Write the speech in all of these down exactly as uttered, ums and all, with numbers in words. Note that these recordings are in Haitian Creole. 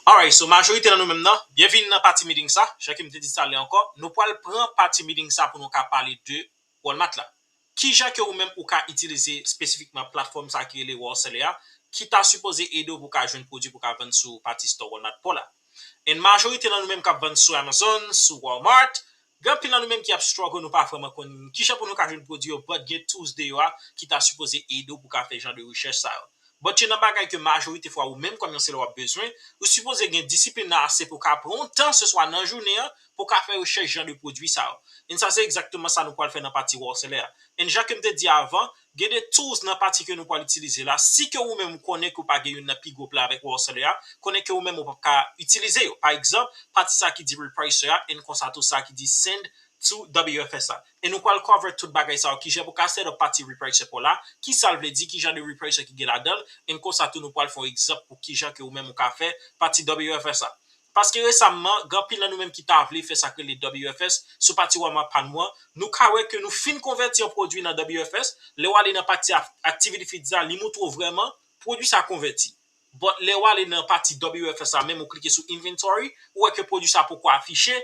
Alright, so majorite nan nou menm nan, byenvini nan pati meeting sa. Jan ke m te di talè ankò, nou pral pran pati meeting sa pou nou ka pale de Walmart la. Kijan ke ou menm ou ka itilize espesifikman platfòm sa ki rele Wholesale a, ki ta sipoze ede w pou ka jwenn pwodui pou ka vann sou pati store Walmart paw la. And majorite nan nou menm k ap vann sou Amazon, sou Walmart, gen anpil nan nou menm ki ap struggle, nou pa vrèman konn kijan pou nou ka jwenn pwodui yo, but gen tools deyò a ki ta sipoze ede w pou ka fè jan de rechèch sa yo. But youn nan bagay ke majorite fwa ou menm kòm yon seller w ap bezwen, ou sipoze gen disiplin nan ase pou ka pran yon tan, se swa nan jounen an, pou ka fè rechèch jan de pwodui sa yo. And sa se egzakteman sa nou pral fè nan pati Wholesale a. And jan ke m te di avan, gen de tools nan pati ke nou pral itilize la. Si ke ou menm ou konnen ke ou pa gen youn nan pi gwo plan avèk Wholesale a, konnen ke ou menm ou p ap ka itilize yo. Pa egzanp, pati sa ki di repricer a, and konsa tou sa ki di send to W F S a. E nou pral cover tout bagay sa yo, kijan pou ka set up pati repricer paw la, ki sa l vle di, kijan de repricer ki gen ladan l, and konsa tou nou pral fè yon egzanp pou kijan ke ou menm ou ka fè pati W F S a. Paske resamman, gen anpil nan nou menm ki ta vle fè sa k rele W F S sou pati Walmart pa nou an. Nou ka wè ke nou fin konvèti yon pwodui nan W F S, lè w ale nan pati Activity Feeds la, li montre w vrèman pwodui sa konvèti. But lè w ale nan pati W F S la, menm ou klike sou inventory, ou wè ke pwodui sa poko afiche,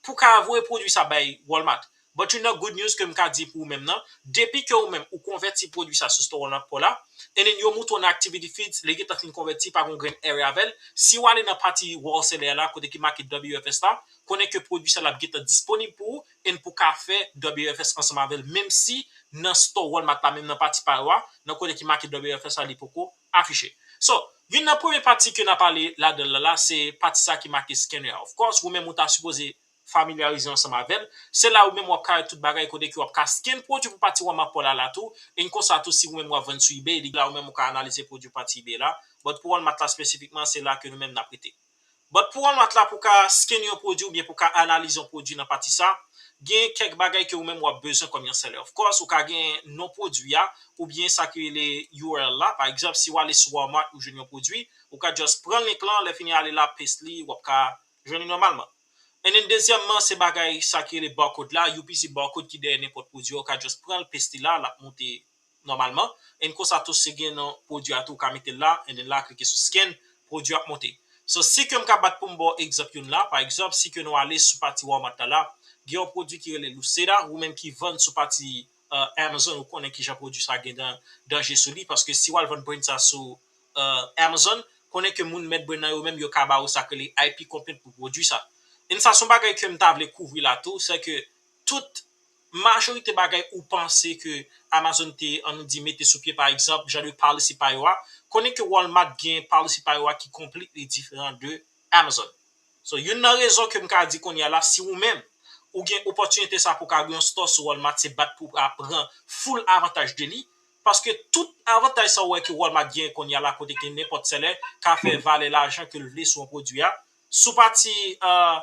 pou ka voye pwodui sa bay Walmart. But youn nan good news ke m ka di pou ou menm nan, depi ke ou menm ou konvèti pwodui sa sou store Walmart paw la, and then yo montre w nan Activity Feeds, li gentan fin konvèti, pa gon grenn erè avè l. Si w ale nan pati Wholesale la, kote ki make W F S la, konnen ke pwodui sa l ap gentan disponib pou ou, and pou ka fè W F S ansanm avè l, menm si nan store Walmart la, menm nan pati pa yo a, nan kote ki make W F S la, li poko afiche. So, youn nan premye pati ke n a pale ladan l la, se pati sa ki make scanner a. Of course, ou menm ou ta sipoze familyarize ansanm avè l. Se la ou menm w ap ka wè tout bagay kote ke w ap ka scan pwodui pou pati Walmart paw la la tou. E konsa tou, si ou menm w ap vann sou eBay, li la ou menm ou ka analize pwodui pati eBay la. But pou Walmart la espesifikman, se la ke nou menm n ap rete. But pou Walmart la, pou ka scan yon pwodui oubyen pou ka analize yon pwodui nan pati sa, gen kèk bagay ke ou menm w ap bezwen kòm yon seller. Of course, ou ka gen non pwodui a, oubyen sa ki rele U R L la. Pa egzanp, si w ale sou Walmart, ou jwenn yon pwodui, ou ka just pran link lan, lè fini ale la, paste li, w ap ka jwenn li nòmalman. And then, dezyèmman, se bagay sa ki rele barcode la, U P C barcode ki dèyè nenpòt pwodui, ou ka just pran l, paste li la, l ap monte nòmalman. And konsa tou, si gen non pwodui a tou, ou ka mete l la, and then la, klike sou scan, pwodui ap monte. So, si ke m ka bat pou m ba w egzanp youn la, pa egzanp, si ke nou ale sou pati Walmart la la, gen yon pwodui ki rele Luceda, ou menm ki vann sou pati uh, Amazon, ou konnen kijan pwodui sa gen dan, danje sou li, paske si w al vann brand sa sou uh, Amazon, konnen ke moun mèt brand nan yo menm, yo ka ba ou sa ke le I P complaint pou pwodui sa. And sa se yon bagay ke m ta vle kouvri la tou, se ke tout majorite bagay ou panse ke Amazon te, ann nou di, mete sou pye, pa egzanp, jan de policy pa yo a, konnen ke Walmart gen policy pa yo a ki completely diferan de Amazon. So, youn nan rezon ke m ka di kounye a la, si ou menm, ou gen opòtinite sa pou ka gen yon store sou Walmart, se bat pou w pran full avantaj de li. Paske tout avantaj sa ou wè ke Walmart gen kounye a la, kote ke nenpòt seller ka fè valè lajan ke l vle sou yon pwodui a, sou pati uh,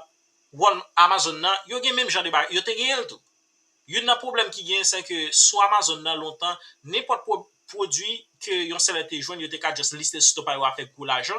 Walmart, Amazon nan, yo gen menm jan de bagay, yo te genyen l tou. Youn nan pwoblèm ki genyen, se ke sou Amazon nan lontan, nenpòt pwo- pwodui ke yon seller te jwenn, yo te ka just liste l sou store pa yo a fè gwo lajan.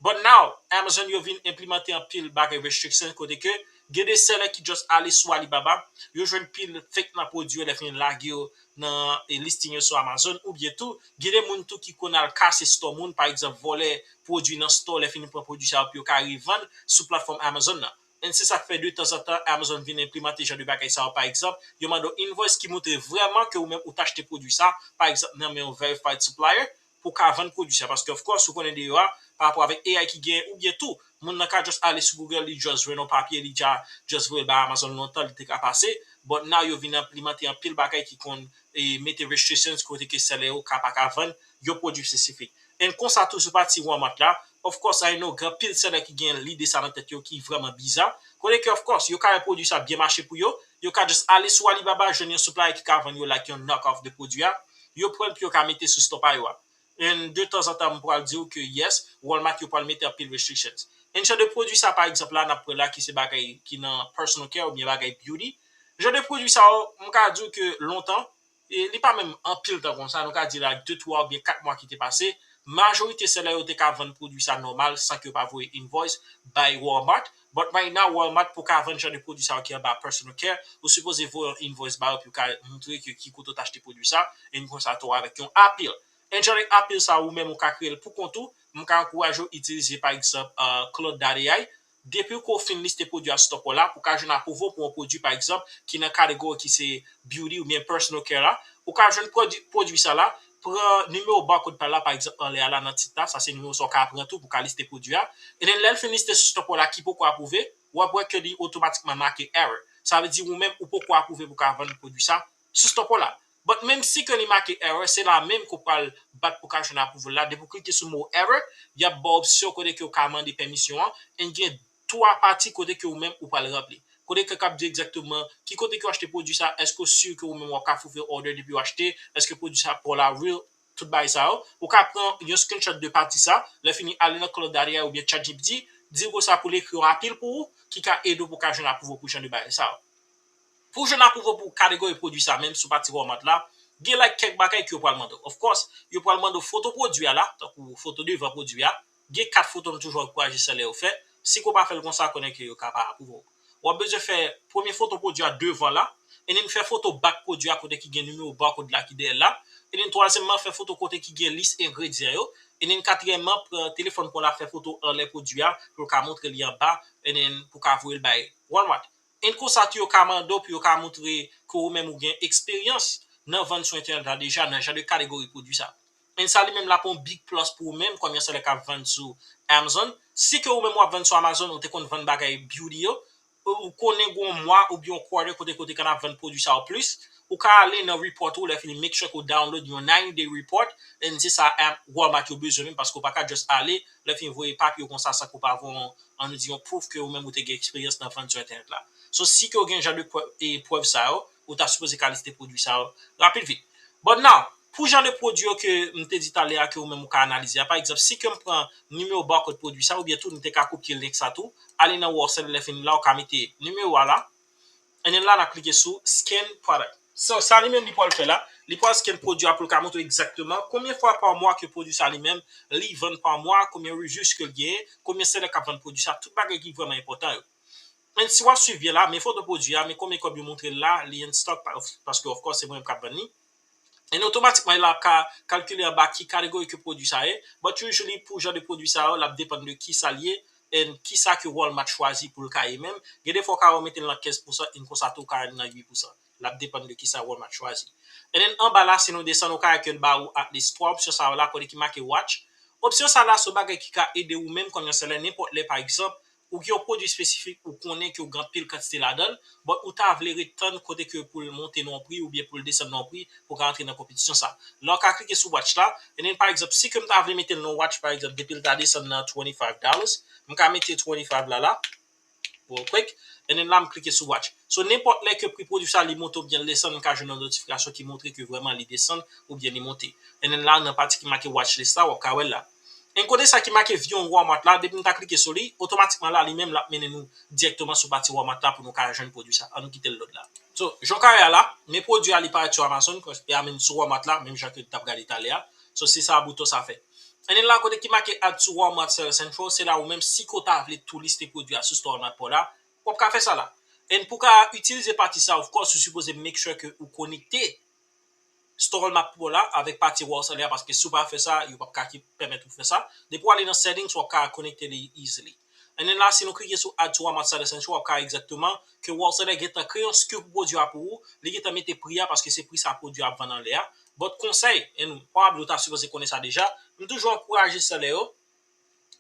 But now, Amazon yo vin enplimante anpil bagay restriction kote ke gen de seller ki just ale sou Alibaba, yo jwenn pil fake nan pwodui yo, lè fini lage yo nan e, listing yo sou Amazon, oubyen tou, gen de moun tou ki konn al kase store moun, pa egzanp, vòlè pwodui nan store, lè fini pran pwodui sa yo pou yo ka revann sou platfòm Amazon nan. And se sa k fè de tanzantan Amazon vin enplimante jan de bagay sa yo. Pa egzanp, yo mande w invoice ki montre vrèman ke ou menm ou t achte pwodui sa, pa egzanp, nan men yon verified supplier, pou w ka vann pwodui sa. Paske, of course, ou konnen deyò a, pa rapò avèk A I ki genyen, oubyen tou, moun nan ka just ale sou Google, li just jwenn yon papye, li dja just voye l bay Amazon lontan, li te ka pase. But now, yo vin enplimante anpil bagay ki konn e, mete restrictions kote ke seller yo ka pa ka vann yon pwodui espesifik. And konsa tou sou pati Walmart la, of course, I know, gen anpil seller ki gen lide sa nan tèt yo ki vrèman biza. Kote ke, of course, yo ka wè pwodui sa byen mache pou yo, yo ka just ale sou Alibaba, jwenn yon supplier ki ka vann yo like yon knock off de pwodui a, yo pran l pou yo ka mete sou store pa yo a. And de tanzantan, m pral di w ke yes, Walmart yo pral mete anpil restrictions. And jan de pwodui sa, pa egzanp, la, n ap pran la ki se bagay ki nan personal care oubyen bagay beauty. Jan de pwodui sa yo, m ka di w ke lontan, e li pa menm anpil tan konsa, nou ka di la de, twa oubyen kat mwa ki te pase, majorite seller yo te ka vann pwodui sa nòmal san ke yo pa voye invoice bay Walmart. But right now, Walmart pou ka vann jan de pwodui sa yo ki anba personal care, ou sipoze voye yon invoice ba yo pou yo ka montre ke ki kote w t achte pwodui sa, e konsa tou avèk yon appeal. And jan de appeal sa ou menm ou ka kreye l pou kont ou, m ka ankouraje w itilize, pa egzanp, uh, Clothes dot A I. Depi ke w fin liste pwodui a sou Stop All la, pou w ka jwenn apwouvo pou yon pwodui, pa egzanp, ki nan kategori ki se beauty oubyen personal care la, ou ka jwenn pwodui, pwodui sa la, pran nimewo barcode pa l la, pa egzanp, anlè a la nan tit la, sa se nimewo sa w ka pran tou pou w ka liste pwodui a. E then lè l fin liste sou Stop All la ki poko apwouve, w ap wè ke li otomatikman make error. Sa vle di ou menm ou poko apwouve pou w ka vann pwodui sa sou Stop All la. But menm si ke li make error, se la menm ke w pral bat pou w ka jwenn apwouvo l la. Depi w klike sou mo error, y ap ba w opsyon kote ke w ka mande pèmisyon an, and gen twa pati kote ke ou menm ou pral ranpli. Kote ke k ap di egzakteman ki kote ke w achte pwodui sa, èske w si ke ou menm w ap ka fulfill order depi w achte, èske pwodui sa pa w la real, tout bagay sa yo. Ou ka pran yon screenshot de pati sa, lè fini ale nan Clothes dot A I oubyen ChatGPT, di l konsa pou l ekri yon apil pou ou, ki ka ede w pou w ka jwenn apwouvo pou jan de bagay sa yo. Pou jwenn apwouvo pou kategori pwodui sa menm sou pati Walmart la, gen like kèk bagay ke yo pral mande w. Of course, yo pral mande w foto pwodui a la, tankou foto devan pwodui a. Gen kat foto m toujou ankouraje sèlè yo fè. Si ke w pa fè l konsa, konnen ke yo ka pa apwouve w. W ap bezwen fè premye foto pwodui a devan la, and then fè foto bak pwodui a kote ki gen nimewo barcode la ki dèyè l la, and then twazyèmman fè foto kote ki gen lis engredyan yo, and then katriyèmman pran telefòn pa w la fè foto anlè pwodui a pou l ka montre li anba, and then pou w ka voye l bay Walmart. And konsa tou yo ka mande w pou yo ka montre ke ou menm ou gen eksperyans nan vann sou entènèt la deja nan jan de kategori pwodui sa. And sa li menm la pou yon big plus pou ou menm kòm yon sèlè k ap vann sou Amazon. Si ke ou menm w ap vann sou Amazon, ou te konn vann bagay beauty yo, ou konnen gen yon mwa oubyen yon quarter kote kote ke n ap vann pwodui sa yo plis, ou ka ale nan report ou, lè fini make sure ke w download yon ninety day report, and se sa Walmart yo bezwen menm paske w pa ka just ale, lè fini voye papye yo konsa san ke w pa voye yon, ann nou di yon proof ke ou menm ou te gen eksperyans nan vann sou entènèt la. So si ke w gen jan de prèv, e prèv sa yo, ou ta sipoze ka liste pwodui sa yo rapid vit. But now, pou jan de pwodui yo ke m te di talè a ke ou menm ou ka analize a, pa egzanp, si ke m pran nimewo barcode pwodui sa, oubyen tou m te ka kopye link sa tou, ale nan Walmart lè fini la, ou ka mete nimewo a la, and then la n ap klike sou scan product. So, sa li menm li pral fè la, li pral scan pwodui a pou l ka montre egzakteman konbyen fwa pa mwa ke pwodui sa li menm li vann pa mwa, konbyen reuse ke l genyen, konbyen sèlè k ap vann pwodui sa, tout bagay ki vrèman enpòtan yo. And si w ap swiv byen la, men foto pwodui a, men konbyen kòb yo montre l la, li in stock, paske of course se mwen menm k ap vann li. And otomatikman l ap ka kalkile anba ki kategori ke pwodui sa ye, but usually pou jan de pwodui sa yo, l ap depann de kisa l ye, and kisa ke Walmart chwazi pou l ka ye menm. Gen de fwa w ka wè mete l nan kenz pousan, and konsa tou w ka al nan uit pousan. L ap depann de kisa Walmart chwazi. And then anba la, si nou desann, ou ka wè ke l ba ou at least twa opsyon sa yo la, kote ki make watch. Opsyon sa la se yon bagay ki ka ede ou menm kòm yon sèlè nenpòt lè, pa egzanp, ou gen yon pwodui espesifik ou konnen ke w gen anpil kantite ladan l, but ou ta vle ret tann kote ke pou l monte nan yon pri oubyen pou l desann nan yon pri pou w ka rantre nan konpetisyon sa. La w ka klike sou watch la, and then pa egzanp, si ke m ta vle mete l nan watch, pa egzanp, depi l ta desann nan twenty five dollars, m ka mete twenty five la la, real quick, and then la m klike sou watch. So, nenpòt lè ke pri pwodui sa li monte oubyen l desann, m ka jwenn yon notifikasyon ki montre ke vrèman li desann oubyen li monte. And then la, nan pati ki make watch list la, w ap ka wè l la. And kote sa ki make view on Walmart la, depi m ta klike sou li, otomatikman la, li menm l ap mennen nou dirèkteman sou pati Walmart la pou nou ka jwenn pwodui sa. Ann nou kite l load la. So, jan w ka wè a la, men pwodui a li parèt sou Amazon, e a menm sou Walmart la, menm jan ke n t ap gade talè a. So, se sa bouton sa fè. And then la, kote ki make add to Walmart Seller Central, se la ou menm si ke w ta vle tou liste pwodui a sou store Walmart pa w la, w ap ka fè sa la. And pou w ka itilize pati sa, of course, ou sipoze make sure ke ou konekte store Walmart pa w la avèk pati Walmart Seller a, paske si w pa fè sa, yo p ap ka ki pèmèt ou fè sa. Depi w ale nan settings, w ap ka konekte li easily. And then la, si nou klike sou Add to Walmart Seller Central, w ap ka wè egzakteman ke Walmart Seller gentan kreye yon SKU pou pwodui a pou ou, li gentan mete pri a paske se pri sa pwodui a ap vann anlè a. But konsèy, and probably ou ta sipoze konnen sa deja, m toujou ankouraje sèlè yo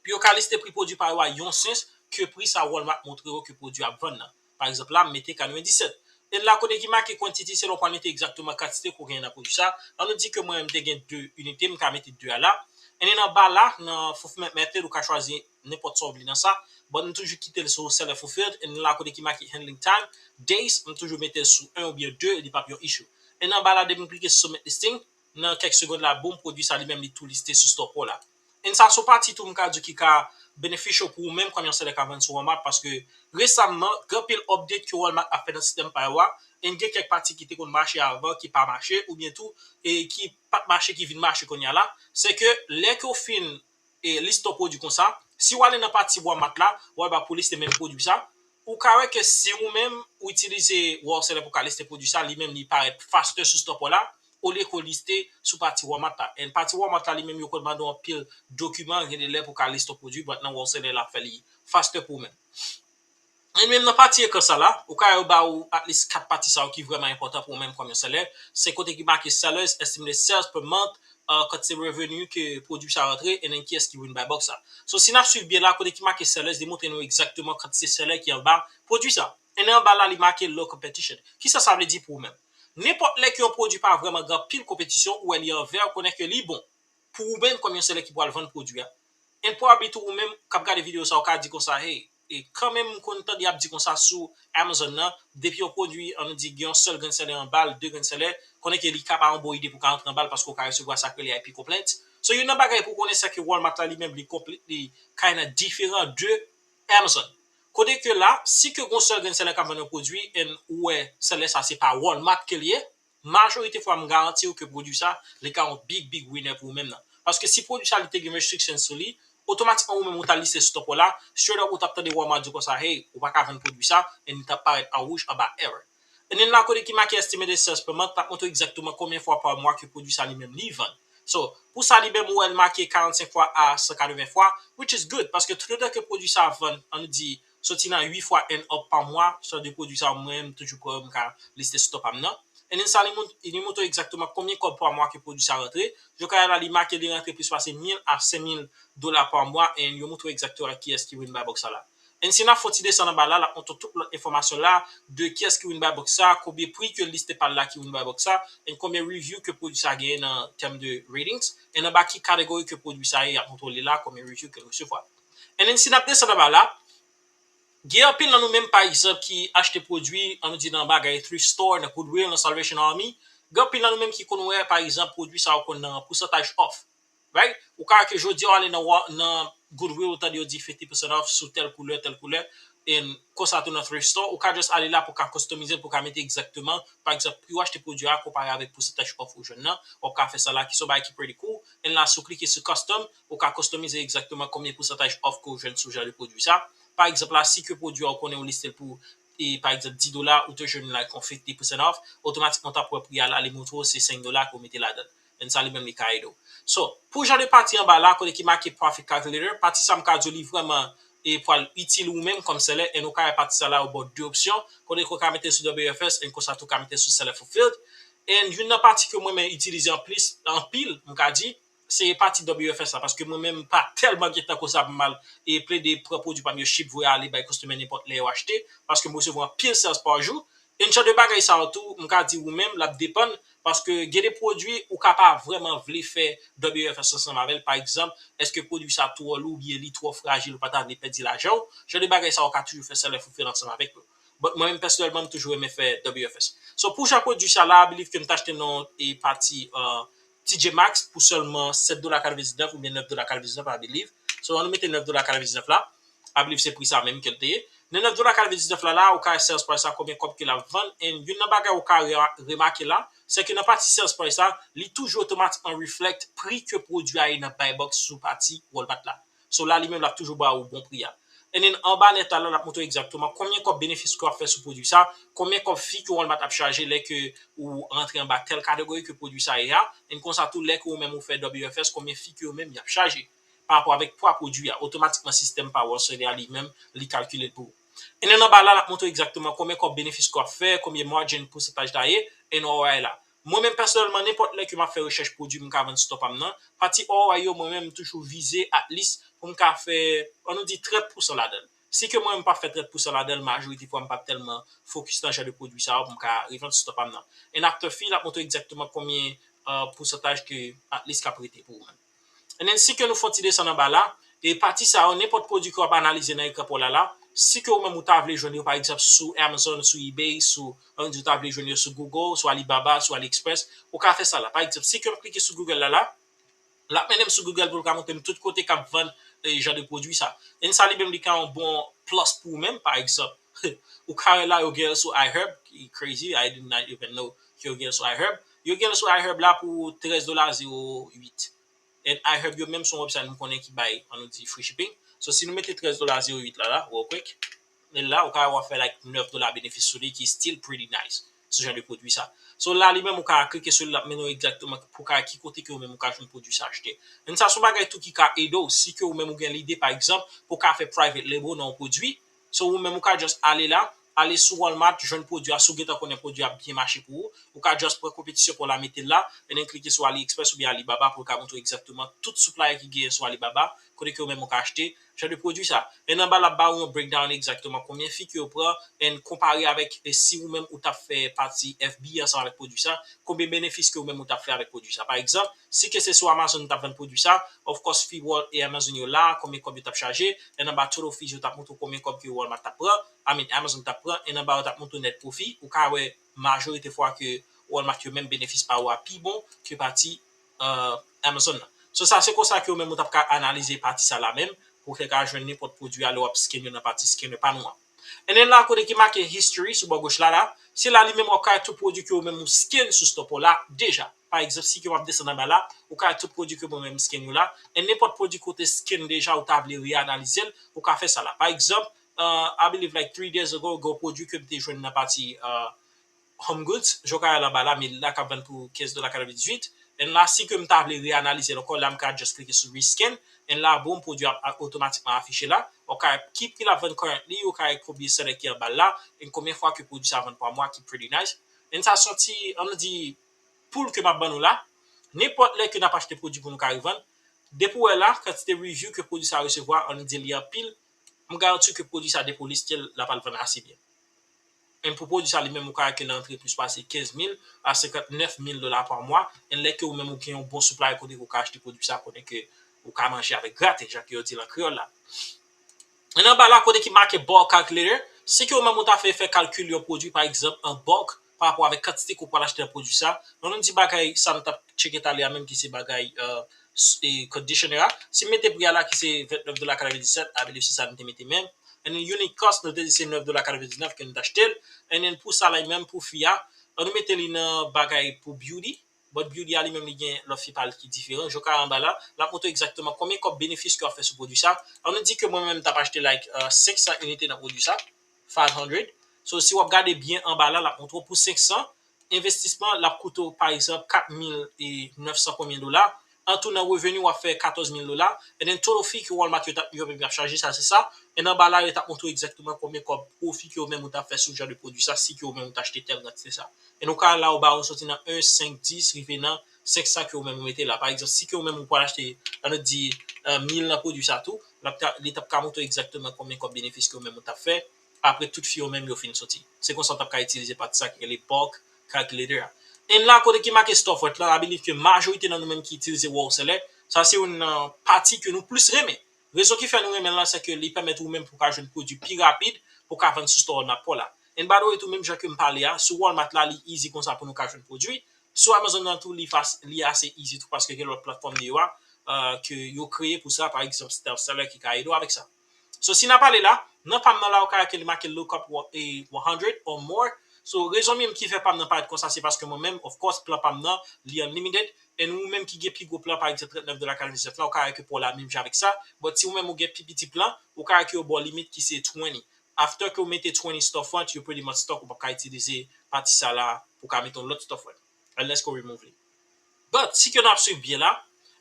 pou yo ka liste pri pwodui pa yo a yon sens ke pri sa Walmart montre yo ke pwodui a ap vann nan. Pa egzanp la, m mete katrevenndisèt. And la kote ki make quantity, se la w pral mete egzakteman kantite ke w genyen nan pwodui sa. Ann nou di ke mwen, m te gen de inite, m ka mete de a la. And then anba la, nan fulfillment method, ou ka chwazi nenpòt sa w vle nan sa. But m toujou kite l sou seller fulfilled. And la kote ki make handling time, days, m toujou mete l sou en oubyen de, li p ap yon issue. And anba la, depi m klike sou submit listing, nan kèk segond la, boom, pwodui sa li menm li tou liste sou store pa w la. And sa se yon pati tou m ka di w ki ka beneficial pou ou menm kòm yon sèlè k ap vann sou Walmart, paske resamman, gen anpil update ke Walmart ap fè nan sistèm pa yo a, and gen kèk pati ki te konn mache avan ki pa mache, oubyen tou, e ki pa t mache ki vin mache kounye a la, se ke lè ke w fin, e, liste yon pwodui konsa, si w ale nan pati Walmart la, w al ba pou liste menm pwodui sa, ou ka wè ke si ou menm ou itilize Walmart Seller pou ka liste pwodui sa, li menm li parèt faster sou store pa w la, olye ke w liste sou pati Walmart la. And pati Walmart la, li menm, yo konn mande w anpil dokiman, gen de lè pou w ka liste yon pwodui, but nan wholesale la, ap fè li faster pou ou menm. And menm nan pati ekran sa la, ou ka wè yo ba ou at least kat pati sa yo ki vrèman enpòtan pou ou menm kòm yon seller. Se kote ki make sellers, estimated sales per month, uh, kantite revenu ke pwodui sa rantre, and then kiyès ki win buy box sa. So, si n ap swiv byen la, kote ki make sellers, li montre nou egzakteman kantite seller ki anba pwodui sa. And anba la, li make low competition. Kisa sa vle di pou ou menm? Nenpòt lè ke yon pwodui pa vrèman gen anpil konpetisyon, ou wè li an vè, ou konnen ke li bon. Pou ou menm kòm yon seller ki pral vann pwodui a. And probably tou ou menm k ap gade videyo sa, ou ka di konsa, hey, e kanmenm m konn tande y ap di konsa sou Amazon nan, depi yon pwodui, ann di, gen yon sèl grenn seller anba l, de grenn seller, konnen ke li ka pa yon bon ide pou w ka antre anba l paske w ka resevwa sa k rele I P complaint. So, youn nan bagay pou w konnen, se ke Walmart la li menm, li completely kinda diferan de Amazon. Kote ke la, si ke gon sèl grenn seller k ap vann yon pwodui, and ou wè seller sa se pa Walmart ke l ye, majorite fwa m garanti w ke pwodui sa, li ka yon big, big winner pou ou menm nan. Paske si pwodui sa li te gen restriction sou li, otomatikman ou menm ou ta liste stop ou la, straight up ou t ap tande Walmart di w konsa, hey, ou pa ka vann pwodui sa, and li t ap parèt an wouj anba error. And then la kote ki make estimated sales per month, l ap montre w egzakteman konbyen fwa pa mwa ke pwodui sa li menm li vann. So, pou sa li menm ou wè l make karannsenk fwa a san katreven fwa, which is good, paske toutotan ke pwodui sa vann, ann di, soti nan uit fwa and up pa mwa, sa de pwodui sa mwen menm toujou pran yo, m ka liste stop pa m nan. And then sa li mont-, li montre w egzakteman konbyen kòb pa mwa ke pwodui sa rantre. Joukaya la li make li rantre plis pase mil a senk mil dola pa mwa, and yo montre w egzakteman kiyès ki win buy box sa la. And si n ap fè yon ti desann anba la, l ap montre w tout lòt enfòmasyon la, de kiyès ki win buy box sa, konbyen pri ke l liste pa l la ki win buy box sa, and konbyen review ke pwodui sa genyen nan tèm de ratings, and anba ki category ke pwodui sa ye, y ap montre w li la, konbyen review ke l resevwa. And then si n ap desann anba la, gen anpil nan nou menm, pa egzanp, ki achte pwodui, ann nou di nan bagay thrift store, nan Goodwill, nan Salvation Army, gen anpil nan nou menm ki konn wè, pa egzanp, pwodui sa yo konn nan pousantaj off. Right? Ou ka wè ke jodi a w ale nan, Wa-, nan Goodwill, ou tande yo di fifty percent off sou tèl koulè, tèl koulè. And konsa tou nan thrift store, ou ka just ale la pou w ka customize l, pou w ka mete egzakteman, pa egzanp, pri w achte pwodui a konpare avèk pousantaj off ou jwenn nan. W ap ka fè sa la, ki se yon bagay ki pretty cool. And la, si w klike sou custom, ou ka customize egzakteman konbyen pousantaj off ke w jwenn sou jan de pwodui sa. Pa egzanp la, si ke pwodui a ou konnen ou liste l pou, e, pa egzanp, dis dola, ou te jwenn like yon fifty percent off, otomatikman w t ap wè pri a la, li montre w se senk dola ke w mete ladan l. And sa li menm li ka ede w. So, pou jan de pati anba la, kote ki make profit calculator, pati sa m ka di w li vrèman, e, pral itil ou menm kòm seller, and ou ka wè pati sa la yo ba w de opsyon, kote ke w ka mete sou W F S, and konsa tou w ka mete sou seller fulfilled. And youn nan pati ke mwen menm itilize anplis, anpil, m ka di, se pati W F S la, paske mwen menm m pa tèlman gen tan konsa pou m al e plede pran pwodui pa m yo ship voye ale bay customer nenpòt lè yo achte, paske m resevwa anpil sales pa jou. And jan de bagay sa yo tou, m ka di ou menm, l ap depann, paske gen de pwodui ou ka pa vrèman vle fè W F S ansanm avè l. Pa egzanp, èske pwodui sa twò lou oubyen li twò frajil, ou pa ta vle pèdi lajan w? Jan de bagay sa yo ka toujou fè seller fulfilled ansanm avèk nou. But mwen menm pèsonèlman, m toujou renmen fè W F S. So pou jan pwodui sa la, I believe ke m t achte nan e pati, uh, T J Maxx pou sèlman sèt dola katrevendiznèf oubyen nèf dola katrevendiznèf, I believe. So ann nou mete nèf dola katrevendiznèf la. I believe se pri sa menm ke l te ye. Nan nèf dola katrevendiznèf la, la, ou ka wè sales price la, konbyen kòb ke l ap vann. And youn nan bagay ou ka re-, remake la, se ke nan pati sales price la, li toujou otomatikman reflect pri ke pwodui a ye nan buy box sou pati Walmart la. So la, li menm, l ap toujou ba ou bon pri a. And then anba nèt la, la, l ap montre w egzakteman konbyen kòb benefis ke w ap fè sou pwodui sa, konbyen kòb fee ke Walmart ap chaje lè ke ou rantre anba tèl kategori ke pwodui sa ye a, and konsa tou lè ke ou menm ou fè W F S, konbyen fee ke yo menm y ap chaje pa rapò avèk pwa pwodui a. Otomatikman, sistèm pa wholesale a li menm, li kalkile l pou ou. And then anba la, l ap montre w egzakteman konbyen kòb benefis ke w ap fè, konbyen margin pousantaj la ye, and R O I la. Mwen menm pèsonèlman, nenpòt lè ke m ap fè rechèch pwodui m ka vann stop pa m nan, pati R O I yo, mwen menm, m toujou vize at least pou m ka fè, ann nou di, trant pousan ladan l. Si ke mwen menm m p ap fè trant pousan ladan l, majorite fwa m p ap tèlman focus nan jan de pwodui sa yo pou m ka revann stop pa m nan. And after fee, l ap montre w egzakteman konbyen, uh, pousantaj ke at least k ap rete pou ou menm. And then, si ke nou fè yon ti desann anba la, e pati sa yo, nenpòt pwodui ke w ap analize nan ekran pa w la la, si ke ou menm ou ta vle jwenn yo, pa egzanp, sou Amazon, sou eBay, sou, ann di ou ta vle jwenn yo sou Google, sou Alibaba, sou AliExpress, ou ka fè sa la. Pa egzanp, si ke m klike sou Google la la, l ap mennen m sou Google pou l ka montre m tout kote k ap vann, e, jan de pwodui sa. And sa li menm li ka yon bon plus pou ou menm, pa egzanp. Ou ka wè la, yo gen l sou iHerb, ki crazy, I did not even know ke yo gen l sou iHerb. Yo gen l sou iHerb la pou trèz dola zewo uit. And iHerb yo menm se yon website m konnen ki bay, ann nou di, free shipping. So, si nou mete trèz dola zewo uit la, la, real quick, e la, ou ka wè w ap fè, like, nèf dola benefis sou li, ki still pretty nice. sou jan de pwodui sa. So la li menm ou ka klike sou li, l ap mennen w egzakteman pou ka ki kote ke ou menm ou ka jwenn pwodui sa achte. And sa se yon bagay tou ki ka ede w si ke ou menm ou gen lide pa egzanp pou ka fè private label nan yon pwodui. So ou menm ou ka just ale la, ale sou Walmart, jwenn pwodui a, si w gentan konnen pwodui a ap byen mache pou ou, ou ka just pran konpetisyon pa w la mete l la, and then klike sou AliExpress oubyen Alibaba pou l ka montre w egzakteman tout supplier ki genyen sou Alibaba, kote ke ou menm ou ka achte jan de pwodui sa. And anba l ap ba ou yon breakdown egzakteman konbyen fi ke yo pran, and konpare avèk e si ou menm ou t ap fè pati F B ansanm avèk pwodui sa, konbyen benefis ke ou menm ou t ap fè avèk pwodui sa. Pa egzanp, si ke se sou Amazon ou t ap vann pwodui sa, of course fi Wal e Amazon yo la, konbyen kòb yo t ap chaje, and anba total fees yo t ap montre w konbyen kòb ke Walmart t ap pran, I mean Amazon t ap pran, and anba yo t ap montre w net profit, ou ka wè majorite fwa ke Walmart yo menm benefis pa yo a pi bon ke pati uh, Amazon nan. So sa se konsa ke ou menm ou t ap ka analize pati sa la menm pou w te ka jwenn nenpòt pwodui a lè w ap scan yo nan pati scanner pa nou an. And then la kote ki make history sou bò goch la la, se la li menm w ap ka wè tout pwodui ke ou menm ou scan sou store pa w la deja. Pa egzanp, si ke w ap desann anba la, ou ka wè tout pwodui ke mwen menm m scan yo la. And nenpòt pwodui ke w te scan deja ou ta vle reanalize l, ou ka fè sa la. Pa egzanp, uh, I believe like three days ago, gen yon pwodui ke m te jwenn nan pati uh, Home Goods, jan w ka wè l anba la, men la k ap vann pou kenz dola katrevendizuit. And la, si ke m ta vle reanalize l ankò, la m ka just klike sou rescan. And la, boom, pwodui a ap otomatikman afiche la. Ou ka wè ki pri l ap vann currently, ou ka wè konbyen sèlè ki anba l la, and konbyen fwa ke pwodui sa vann pa mwa ki pretty nice. And sa se yon ti, ann di, poul ke m ap ban nou la. Nenpòt lè ke n ap achte pwodui pou nou ka revann, depi w wè la, kantite review ke pwodui sa resevwa, ann di li anpil, m garanti w ke pwodui sa depi w liste l, l ap al vann ase byen. And pou pwodui sa li menm ou ka wè ke l antre plis pase kenz mil a senkantnèf mil dola pa mwa. And lè ke ou menm ou gen yon bon supply kote ke ou ka achte pwodui sa, konnen ke ou ka manje avèk graten, jan ke yo di l an kreyòl la. And anba la kote ki make bulk calculator, si ke ou menm ou ta fè fè kalkil yon pwodui pa egzanp an bulk pa rapò avèk kantite ke ou pral achte nan pwodui sa, ann di bagay sa nou t ap tcheke talè a menm ki se bagay uh, conditioner a. Si m mete pri a la ki se vennèf dola katrevendiset, I believe se sa nou te mete menm. And then unit cost, nou te di se nèf dola katrevendiznèf ke nou t achte l. And then pou sa la menm pou fi a, ann nou mete li nan bagay pou beauty. But beauty a li menm li gen lòt fi pa l ki diferan. Jan w ka wè anba la, l ap montre w egzakteman konbyen kòb benefis ke w ap fè sou pwodui sa. Ann nou di ke mwen menm m t ap achte like uh, senk san inite nan pwodui sa, five hundred. So si w ap gade byen anba la, l ap montre w pou senk san, envestisman, l ap koute w, pa egzanp, kat mil nèf san konbyen dola. An tou nan reveni, w ap fè katòz mil dola. And then total fee ke Walmart yo t ap, yo menm y ap chaje, sa se sa. And anba la, yo t ap montre w egzakteman konbyen kòb pwofi ke ou menm ou t ap fè sou jan de pwodui sa, si ke ou menm ou t achte tèl kantite sa. And ou ka la, ou ba ou soti nan en, senk, dis, rive nan senk san ke ou menm ou mete la. Pa egzanp, si ke ou menm ou pral achte, ann di, uh, mil nan pwodui sa tou, l ap ta, li t ap ka montre w egzakteman konbyen kòb benefis ke ou menm ou t ap fè. Apre tout fi yo menm yo fin soti. Se konsa w t ap ka itilize pati sa ki rele bulk calculator a. And la kote ki make storefront lan, I believe ke majorite nan nou menm ki itilize Wholesale, sa se youn nan pati ke nou plis renmen. Rezon ki fè nou renmen l lan, se ke li pèmèt ou menm pou w ka jwenn pwodui pi rapid, pou w ka vann sou store Walmart pa w la. And by the way, tou menm jan ke m pale a, sou Walmart la, li easy konsa pou nou ka jwenn pwodui. Sou Amazon nan tou, li, fas, li ase easy tou paske gen lòt platfòm deyò a, uh, ke yo kreye pou sa, pa egzanp, Stealth Seller ki ka ede w avèk sa. So si n ap ale la, nan pa m nan la ou ka wè ke li make lookup one hundred or more. So rezon menm ki fè pa m nan parèt konsa se paske mwen menm, of course, plan pa m nan, li unlimited. And ou menm ki gen pi gwo plan, pa egzanp, trannèf dola katrevendiznèf la, ou ka wè ke pa w la menm jan avèk sa. But si ou menm ou gen pi piti plan, ou ka wè ke yo ba w limit ki se twenty. After ke ou mete twenty storefront, you pretty much stuck, ou p ap ka itilize pati sa la pou ka mete yon lòt storefront. Unless ke w remove li. But, si ke n ap swiv byen la,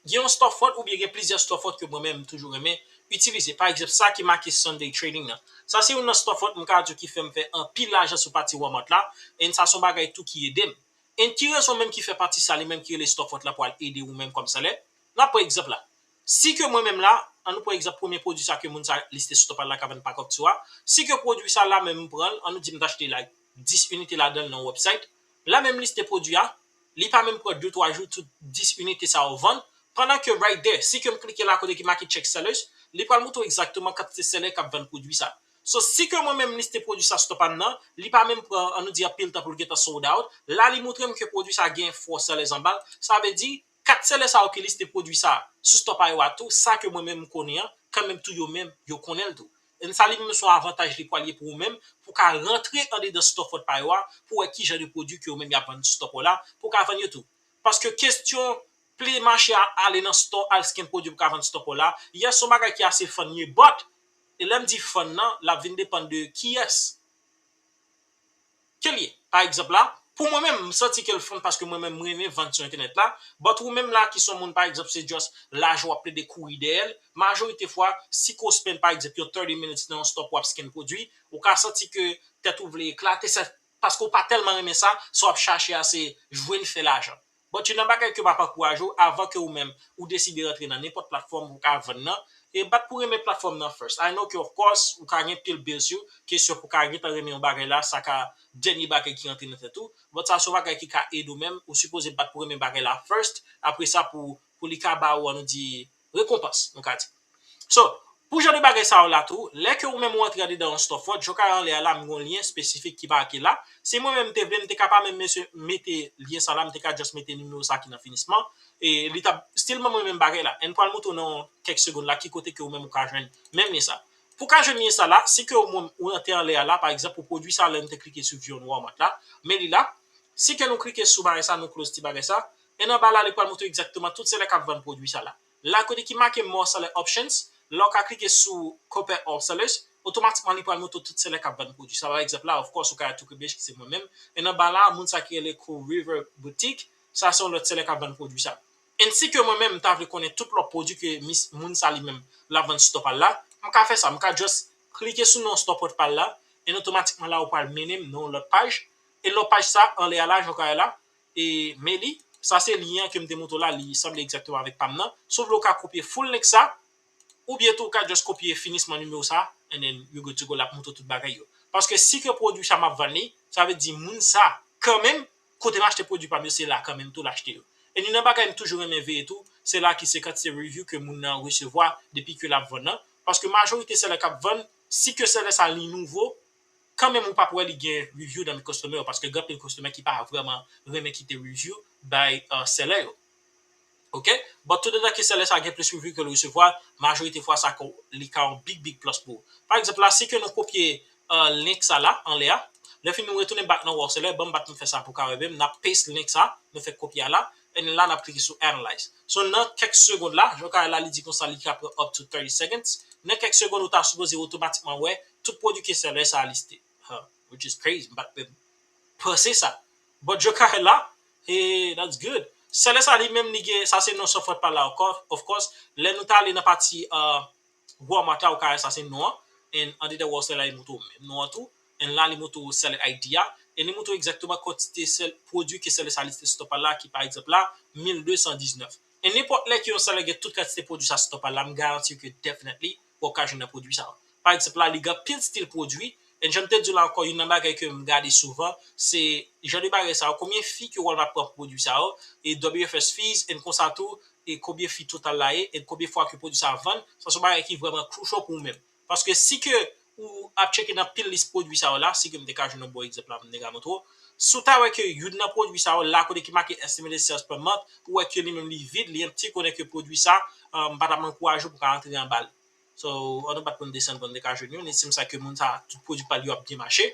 gen yon storefront oubyen gen plizyè storefront ke mwen menm m toujou renmen itilize. Pa egzanp, sa ki make Sunday Trading nan. Sa se youn nan storefront m ka di w ki fè m fè anpil lajan sou pati Walmart la. And sa se yon bagay tou ki ede m. And ki rezon menm ki fè pati sa li menm ki rele storefront la pou al ede ou menm kòm sèlè? N ap pran egzanp la. Si ke mwen menm la, ann nou pran egzanp premye pwodui sa ke moun sa liste sou store pa l la ka vann pa kòb tou a. Si ke pwodui sa la menm m pran l, ann nou di m t achte like dis inite ladan l nan website. La menm liste pwodui a, li pa menm pran de twa jou tout dis inite sa yo vann. Pandan ke right there, si ke m klike la kote ki make check sellers, li pral montre w egzakteman kantite sèlè k ap vann pwodui sa. So, si ke mwen menm m liste pwodui sa sou store pa m nan, li pa menm pran, ann nou di anpil tan pou l gentan sold out. La, li montre m ke pwodui sa gen four sellers anba l. Sa vle di, kat sèlè sa yo ki liste pwodui sa sou store pa yo a tou, sa ke mwen menm m konnen an, kanmenm tou yo menm, yo konnen l tou. And sa li menm se yon avantaj li pral ye pou ou menm, pou w ka rantre andedan storefront pa yo a, pou w wè ki jan de pwodui ke yo menm y ap vann sou store pa w la, pou w ka vann yo tou. Paske kesyon pli mache a ale nan store, al scan pwodui pou w ka vann store pa w la, yes, se yon bagay ki ase fun ye, but, e lè m di fun nan, l ap vin depann de kiyès ke l ye. Pa egzanp la, Pou mwen menm, m santi ke l fun paske mwen menm, m renmen vann sou entènèt la. But ou menm la ki se yon moun, pa egzanp, se just lajan w ap plede kouri dèyè l, majorite fwa, si ke w spend, pa egzanp, yon thirty minutes nan yon store pou w ap scan pwodui, ou ka santi ke tèt ou vle eklate, se paske w pa tèlman renmen sa, sa w ap chache a se jwenn fè lajan. But youn nan bagay ke m ap ankouraje w, avan ke ou menm ou deside rantre nan nenpòt platfòm pou w ka vann nan, e bat pou renmen platfòm nan first. I know ke of course, ou ka gen pil bills yo, kesyon pou w ka gentan renmen yon bagay la, sa ka dènye bagay ki rantre nan tèt ou. But sa se yon bagay ki ka ede w menm, ou sipoze bat pou renmen bagay la first, apre sa pou, pou li ka ba ou, ann nou di, rekonpans, nou ka di. So, pou jan de bagay sa yo la tou, lè ke ou menm ou antre andedan yon storefront, jan w ka wè anlè a la, m gen yon lyen espesifik ki make la. Si mwen menm m te vle, m te ka pa menm mete lyen sa la, m te ka just mete nimewo sa ki nan finisman. E li t ap still ban mwen menm bagay la. And m pral montre w nan kèk segonn la ki kote ke ou menm ou ka jwenn menm lyen sa. Pou w ka jwenn lyen sa la, si ke ou menm ou antre anlè a la, pa egzanp, pou pwodui sa lè m te klike sou view on Walmart la, men li la, si ke nou klike sou bagay sa, nou close ti bagay sa, and anba la, li pral montre w egzakteman tout selè k ap vann pwodui sa la. La kote ki make more seller options, lè w ka klike sou compare all sellers, otomatikman li pral montre w tout selè k ap vann pwodui sa. Pa egzanp la, of course, ou ka wè tou K B H ki se mwen menm. And anba la, moun sa ki rele Cool River Boutique, sa se yon lòt selè k ap vann pwodui sa. And si ke mwen menm m ta vle konnen tout lòt pwodui ke mis, moun sa li menm l ap vann sou store pa l la, m ka fè sa, m ka just klike sou non store pa l la, and otomatikman la ou pral mennen m nan yon lòt paj. E lòt paj sa, anlè a la, jan w ka wè la, e men li, sa se lyen an ke m te montre w la, li sanble egzakteman avèk pa m nan. Si w vle, ou ka kopye full link sa, oubyen tou ou ka just kopye finisman nimewo sa, and then you good to go, l ap montre w tout bagay yo. Paske si ke pwodui sa m ap vann li, sa vle di moun sa, kanmenm, kote m achte pwodui pa m yo, se la kanmenm tou l achte yo. E youn nan bagay m toujou renmen veye tou, se la ki se kantite review ke moun nan resevwa depi ke l ap vann nan. Paske majorite selè k ap vann, si ke selè sa li nouvo, kanmenm ou p ap wè li gen review nan men customer yo, paske gen anpil customer ki pa vrèman renmen kite review bay uh, seller yo. Ok? But tout detan ke seller sa gen plis review ke l resevwa, majorite fwa sa ko- li ka yon big big plus pou ou. Pa egzanp la, si ke nou kopye uh, link sa la, anlè a, lè fini nou retounen back nan World Seller, ban m bat nou fè sa pou ka wè menm, n ap paste link sa, nou fè kopye a la, and la n ap klike sou analyze. So nan kèk segonn la, jan w ka wè la, li di konsa li ka pran up to thirty seconds. Nan kèk segonn, ou ta sipoze otomatikman wè tout pwodui ke seller sa a liste. Huh, which is crazy. M pa t menm panse sa. But jan w ka wè la, hey, that's good. Seller sa li menm li gen, sa se non storefront pa l la, of course, of course. Lè nou ta ale nan pati uh, Walmart la, ou ka wè sa se non an. And andedan World Seller la, li montre w menm non an tou. And la, li montre w seller I D a. And li montre w egzakteman kantite sel, pwodui ke seller sa liste sou store pa l la, ki pa egzanp la, mil de san diznèf. E nenpòt lè ke yon seller gen tout kantite pwodui sa sou store pa l la, m garanti w ke definitely, w ap ka jwenn nan pwodui sa yo. Pa egzanp la, li gen anpil stil pwodui. And jan m te di w la ankò, youn nan bagay ke m gade souvan, se jan de bagay sa yo, konbyen fi ke Walmart pran pou pwodui sa yo, e W F S fees, and konsa tou, e konbyen fi total la ye, e konbyen fwa ke pwodui sa vann, sa se yon bagay ki vrèman crucial pou ou menm. Paske si ke ou ap tcheke nan pil lis pwodui sa yo la, si ke m te ka jwenn yon bon egzanp la, m te ka montre w. Si w ta wè ke youn nan pwodui sa yo la, kote ki make estimated sales per month, ou wè ke li menm li vid, li empty, konnen ke pwodui sa, uh, m pa t ap ankouraje w pou w ka antre anba l. So, annou bat pou n desann pou n te ka jwenn youn, e se m sa ke moun sa, tout pwodui pa l yo ap byen mache.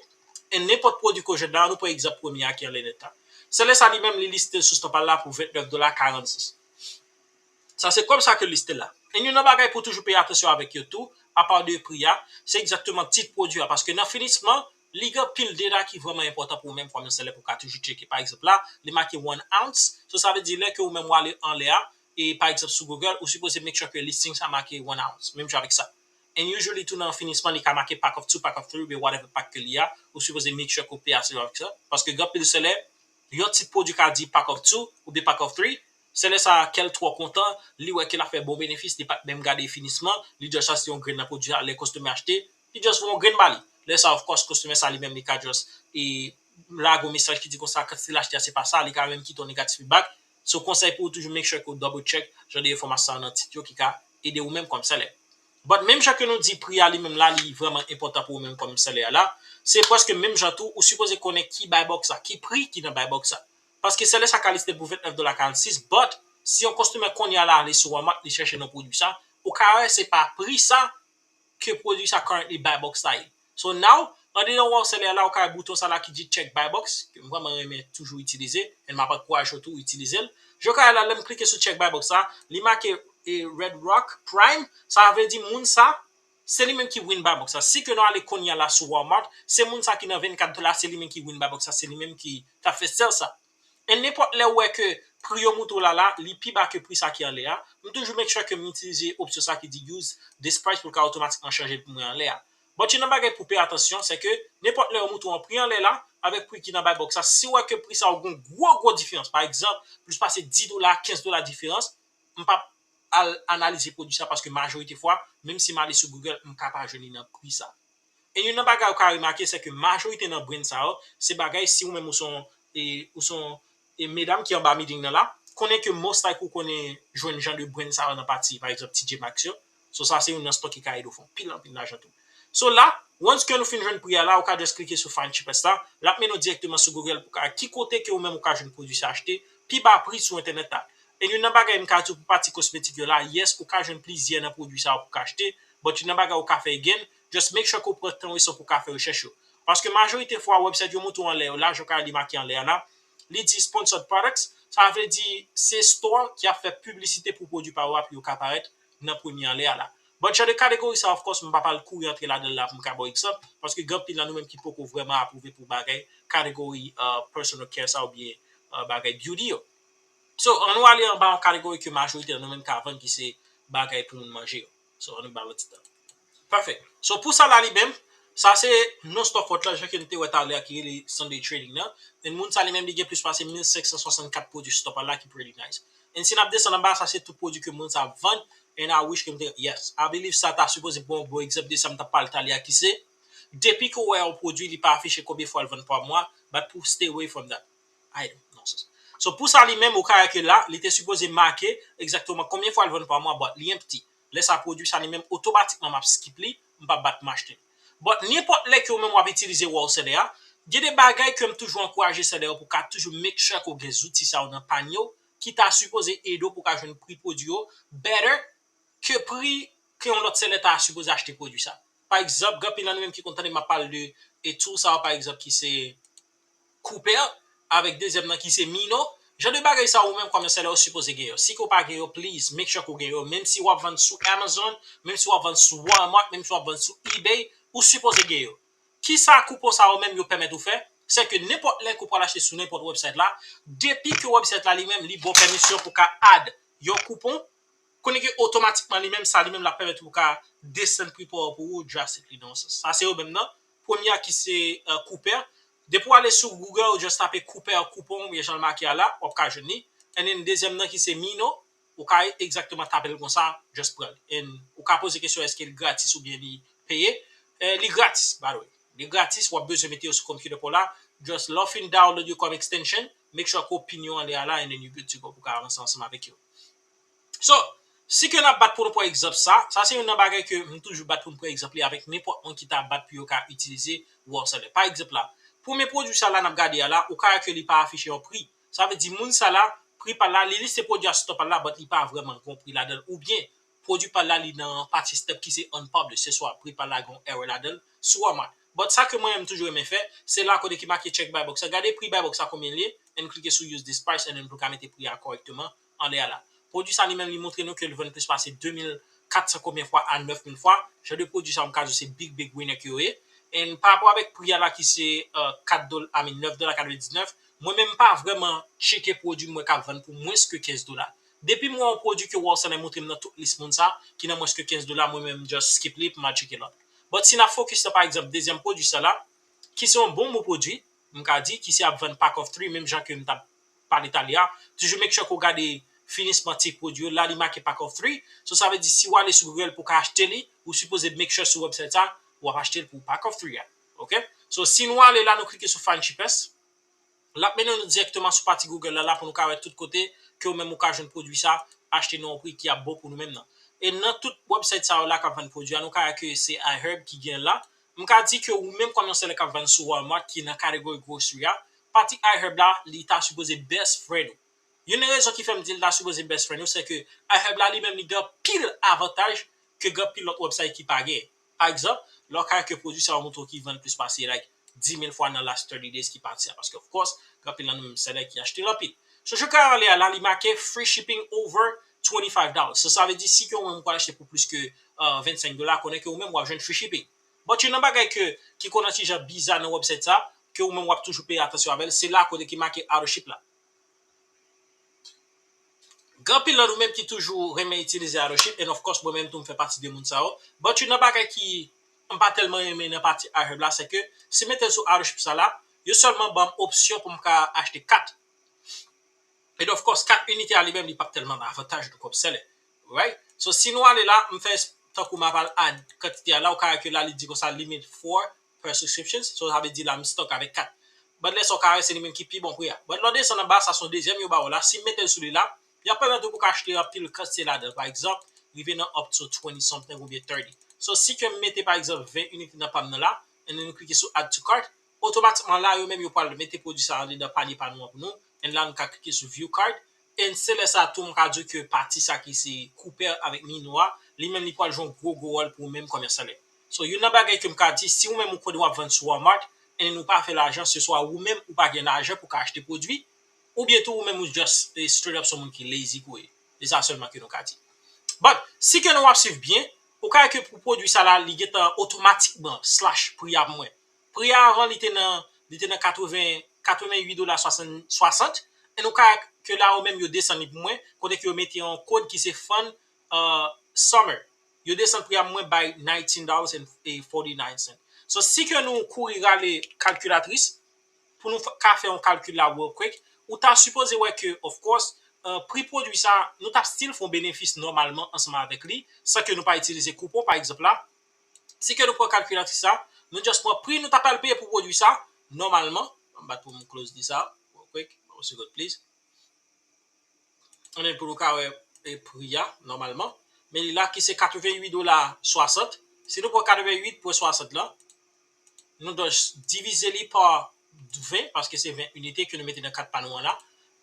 E nenpòt pwodui ke w jwenn la, nou pran egzanp premye a ki anlè nèt la. Seller sa li menm, li liste l sou store pa l la pou vennèf dola karannsis. Sa se kòb sa ke liste la. E youn nan bagay pou toujou peye atansyon avèk yo tou, apa de pri a, se egzakteman tit pwodui a. Paske nan finisman, li gen anpil deta ki vrèman enpòtan pou ou menm kòm yon seller pou w ka toujou tcheke. Pa egzanp la, li make one ounce. So, sa vle di lè ke ou menm w ale anlè a, e pa egzanp sou Google, ou sipoze make sure ke listing sa make one ounce. Menm jan avèk sa. And usually tou nan finisman, li ka make pack of two, pack of three, oubyen whatever pack ke li a, ou sipoze make sure ke w peye attention avèk sa. Paske gen anpil seller, yon tit pwodui ka di pack of two oubyen pack of three, seller sa kè l twò kontan, li wè ke l ap fè bon benefis, li pa t menm gade finisman, li just achte yon grenn nan pwodui a, lè customer achte, li just voye yon grenn ba li. Lè sa, of course, customer sa li menm li ka just e lage yon mesaj ki di konsa kantite l achte a se pa sa, li ka menm kite yon negative feedback. So konsèy pou ou toujou make sure ke w double check jan de enfòmasyon sa nan tit yo ki ka ede ou menm kòm seller. But menm jan ke nou di pri a li menm la, li vrèman enpòtan pou ou menm kòm seller la, se prèske menm jan tou, ou sipoze konnen ki buy box la, ki pri ki nan buy box la. Paske seller sa ka liste pou vennèf dola karannsis, but si yon customer kounye a la ale sou Walmart, li chèche nan pwodui sa, ou ka wè se pa pri sa ke pwodui sa currently buy box la ye. So now, andedan World Seller la, ou ka wè bouton sa la ki di check buy box, ke m vrèman renmen toujou itilize, and m ap ankouraje w tou itilize l. Jan w ka wè la, lè m klike sou check buy box la, li make e Red Rock Prime, sa vle di moun sa, Se li menm ki win buy box sa. Si ke nou ale kounye a la sou Walmart, se moun sa ki nan vennkat dola, se li menm ki win buy box sa, se li menm ki t ap fè sell sa. E nenpòt lè ou wè ke pri yo moute w la la, li pi ba ke pri sa ki anlè a, m toujou make sure ke m itilize opsyon sa ki di use this price pou l ka otomatikman chanje l pou mwen anlè a. But yon nan bagay pou peye atansyon, se ke nenpòt lè yo moute w an pri anlè la, avèk pri ki nan buy box sa, si w wè ke pri sa yo gen yon gwo, gwo diferans, pa egzanp, plis pase dis dola, kenz dola diferans, m p ap al analize pwodui sa paske majorite fwa, menm si m ale sou Google, m ka pa jwenn li nan pri sa. E youn nan bagay ou ka remake, se ke majorite nan brand sa yo, se bagay si ou menm ou se yon, e, ou se yon, e, medam ki anba meeting nan la, konnen ke most like ou konnen jwenn jan de brand sa yo nan pati, pa egzanp, T J Maxx yo. So sa se youn nan stock ki ka ede w fè anpil, anpil lajan tou. So la, once ke nou fin jwenn pri a la, ou ka just klike sou find cheapest la, l ap mennen w dirèkteman sou Google pou ka ki kote ke ou menm ou ka jwenn pwodui sa achte, pi ba pri sou entènèt la. E youn nan bagay m ka di w pou pati kosmetik yo la, yes, ou ka jwenn plizyè nan pwodui sa yo pou ka achte, but youn nan bagay ou ka fè again, just make sure ke w pran tan w e san pou w ka fè rechèch yo. Paske majorite fwa, website yo moute w anlè yo, la, jan w ka li make anlè a la, li di sponsored products, sa vle di se store ki ap fè piblisite pou pwodui pa yo a pou yo ka parèt nan premye anlè a la. But jan de kategori sa, of course, m pa pral kouri antre ladan l la pou m ka ba w egzanp, paske gen anpil nan nou menm ki poko vrèman apwouve pou bagay kategori, uh, personal care sa oubyen, uh, bagay beauty yo. So, ann nou ale anba yon kategori ke majorite nan nou menm ka vann ki se bagay pou moun manje yo. So, ann nou ba l yon ti tan. Perfect. So, pou sa la li menm, sa se non stock out la, jan ke nou te wè talè a ki rele Sunday Trading nan. E moun sa li menm li gen plis pase mil senk san swasannkat pwodui stock out la ki pretty nice. And si n ap desann anba, sa se tout pwodui ke moun sa ap vann. And I wish ke m te, yes, I believe sa ta sipoze bon, bon egzanp de sa m t ap pale talè a ki se, depi ke w wè yon pwodui, li pa afiche konbyen fwa l vann pa mwa, but pou stay away from that. I don't know. So, pou sa li menm, ou ka wè ke la, li te sipoze make egzakteman konbyen fwa l vann pa mwa, but li empty. Lè sa pwodui sa li menm, otomatikman m ap skip li, m p ap bat m achte l. But nenpòt lè ke ou menm w ap itilize World Seller a, gen de bagay ke m toujou ankouraje seller yo pou ka toujou make sure ke w gen zouti sa yo nan panye w, ki ta sipoze ede w pou ka jwenn pri pwodui yo better ke pri ke yon lòt seller ta sipoze achte pwodui sa. Pa egzanp, gen anpil nan nou menm ki konn tande m ap pale de e tool sa yo, pa egzanp, ki se Cooper, avèk dezyèm nan ki se Mino. Jan de bagay sa ou menm kòm yon seller ou sipoze gen yo. Si ke w pa gen yo, please, make sure ke w gen yo. Menm si w ap vann sou Amazon, menm si w ap vann sou Walmart, menm si w ap vann sou eBay, ou sipoze gen yo. Kisa koupon sa yo menm yo pèmèt ou fè? Se ke nenpòt lè ke w pral achte sou nenpòt website la, depi ke website la li menm li ba w pèmisyon pou ka add yon koupon, konnen ke otomatikman li menm, sa li menm l ap pèmèt ou ka desann pri pa w pou ou drastically nan yon sans. Sa se yo menm nan. Premye a ki se, euh, Cooper. Depi w ale sou Google, ou just tape Cooper koupon, oubyen jan l make a la, w ap ka jwenn li. And then dezyèm nan ki se Mino, ou ka egzakteman tape l konsa, just pran l. And ou ka poze kesyon èske l gratis oubyen li peye. Eh, li gratis, by the way. Li gratis, w ap bezwen mete yo sou computer pa w la. Just lè w fin download yo kòm extension, make sure ke w pin yo anlè a la, and then you good to go pou ka avanse ansanm avèk yo. So, si ke n ap bat pou nou pran egzanp sa, sa se youn nan bagay ke m toujou bat pou m pran egzanp li avèk nenpòt moun ki ta bat pou yo ka itilize World Seller. Pa egzanp la, premye pwodui sa la n ap gade a la, ou ka wè ke li pa afiche yon pri. Sa vle di moun sa la, pri pa l la, li liste pwodui a sou tab pa l la, but li pa vrèman gen yon pri ladan l. Oubyen, pwodui pa l la, li nan pati step ki se unpublished. Se swa pri pa l la gen yon error ladan l, sou Walmart. But sa ke mwen menm toujou renmen fè, se la kote ki make check buy box la. Gade pri buy box la konbyen l ye, and klike sou use this price, and then pou ka mete pri a kòrèkteman anlè a la. Pwodui sa li menm li montre nou ke l vann plis pase de mil kat san konbyen fwa a nèf mil fwa. Jan de pwodui sa yo m ka di w se big, big winner ke yo ye. And pa rapò avèk pri a la ki se, euh, kat dola, I mean, nèf dola katrevendiznèf, mwen menm m pa vrèman tcheke pwodui m wè k ap vann pou mwens ke kenz dola. Depi m wè yon pwodui ke World Seller montre m nan tout lis moun sa, ki nan mwens ke kenz dola, mwen menm m just skip li pou m al tcheke lòt. But si n ap focus nan, pa egzanp, dezyèm pwodui sa la, ki se yon bon, bon pwodui, m ka di, ki se ap vann pack of three, menm jan ke m t ap pale talè a, toujou make sure ke w gade finisman ti pwodui yo, la li make pack of three. So, sa vle di, si w ale sou Google pou w ka achte li, ou sipoze make sure sou website sa, w ap achte l pou pack of three a. Ok? So, si nou ale la, nou klike sou find cheapest, l ap mennen nou dirèkteman sou pati Google la, la pou nou ka wè tout kote ke ou menm ou ka jwenn pwodui sa, achte nan yon pri ki ap bon pou nou menm nan. E nan tout website sa yo la k ap vann pwodui a, nou ka wè ke se iHerb ki gen la. M ka di ke ou menm kòm yon seller k ap vann sou Walmart ki nan kategori grocery a, pati iHerb la, li ta sipoze best friend ou. Youn nan rezon ki fè m di l ta sipoze best friend ou, se ke iHerb la li menm li gen anpil avantaj ke gen anpil lòt website ki pa gen. Pa egzanp, lè w ka wè ke pwodui sa yo montre w ki vann plis pase, like, dis mil fwa nan last thirty days ki pati a, paske, of course, gen anpil nan nou menm seller ki achte l anpil. So, jan ka ale a la, li make free shipping over twenty-five dollars. So, sa vle di, si ke ou menm ou pral achte pou plis ke, uh, vennsenk dola, konnen ke ou menm w ap jwenn free shipping. But youn nan bagay ke, ki konn yon ti jan biza nan website sa, ke ou menm w ap toujou peye atansyon avè l, se la kote ki make auto ship la. Gen anpil nan nou menm ki toujou renmen itilize auto ship, and of course, mwen menm tou m fè pati de moun sa yo. But youn nan bagay ki m pa tèlman renmen nan pati iHerb la, se ke si m mete l sou auto ship sa la, yo sèlman ban m opsyon pou m ka achte kat. And of course, kat inite a li menm, li p ap tèlman nan avantaj nou kòm sèlè. Right? So, si nou ale la, m fè tankou m ap al add kantite a la, ou ka wè ke la, li di konsa, limit four per subscriptions. So, sa vle di la, m stock avèk kat. But lè sa, ou ka wè, se li menm ki pi bon pri a. But lè w desann anba, sa se yon dezyèm yo ba ou la. Si m mete l sou li la, y ap pèmèt ou pou ka achte anpil kantite ladan. Pa egzanp, rive nan up to twenty something oubyen thirty. So, si ke m mete, pa egzanp, ven inite nan pa m nan la, and then nou klike sou add to cart, otomatikman la, yo menm yo pral mete pwodui sa andedan panye pa nou an pou nou. And la, nou ka klike sou view cart. And se lè sa tou, m ka di w ke pati sa ki se Cooper avèk Nino a, li menm li pral jwe yon gwo, gwo wòl pou ou menm kòmèsan lè. So, youn nan bagay ke m ka di, si ou menm ou konnen w ap vann sou Walmart, and ou pa fè lajan, se swa ou menm ou pa gen lajan pou ka achte pwodui, oubyen tou ou menm ou just eh, straight up se yon moun ki lazy kou ye. Se sa sèlman ke nou ka di. But, si ke nou ap swiv byen, ou ka wè ke pou pwodui sa la, li gentan otomatikman slash pri a pou mwen. Pri a avan, li te nan, li te nan katreven, katreven uit dola swasant, swasant, e nou ka wè ke la yo menm yo desann li pou mwen, kote ke yo mete yon kòd ki se fun uh, summer. Yo desann pri a mwen by nineteen dollars and forty-nine cents. So, si ke nou kouri rale kalkilatris, pou nou f- ka fè yon kalkil la real quick, ou ta sipoze wè ke, of course, uh, pri pwodui sa, nou t ap still fè yon benefis nòmalman ansanm avèk li, san ke nou pa itilize koupon, pa egzanp la. Si ke nou pran kalkilatris sa, nou just pran pri nou ta pral peye pou pwodui sa, nòmalman. M bat pou m close li sa, real quick, one second, please. Annen pou nou ka wè e, pri a, nòmalman. Men li la ki se katreven uit dola swasant. Si nou pran katreven uit pwen swasant lan, nou just divize li pa ven, paske se ven inite ke nou mete nan kat pa nou an la.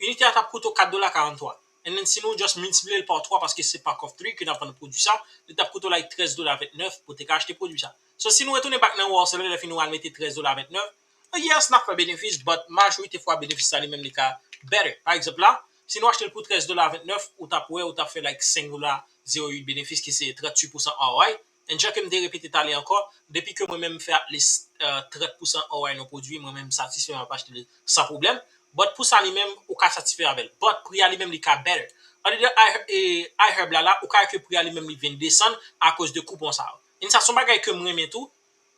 Inite a t ap koute w kat dola karanntwa. And then si nou just miltipliye l pa twa, paske se pack of three ke n ap vann pwodui sa, li t ap koute w like trèz dola ventnèf pou te ka achte pwodui sa. So si nou retounen back nan wholesale, lè fini nou al mete trèz dola ventnèf, yes, n ap fè benefis, but majorite fwa benefis sa li menm li ka better. Pa egzanp la, si nou achte l pou trèz dola ventnèf, ou t ap wè, ou t ap fè like senk dola zewo uit benefis ki se tranntuit pousan R O I. And jan ke m te repete talè ankò, depi ke mwen menm m fè at least uh, trant pousan R O I nan pwodui, mwen menm m satisfè, m ap achte l san pwoblèm. But pou sa li menm, ou ka satisfè avè l. But pri a li menm li ka better. Andedan iHerb la la, ou ka wè ke pri a li menm li vin desann akoz de koupon sa yo. And sa se yon bagay ke m renmen tou.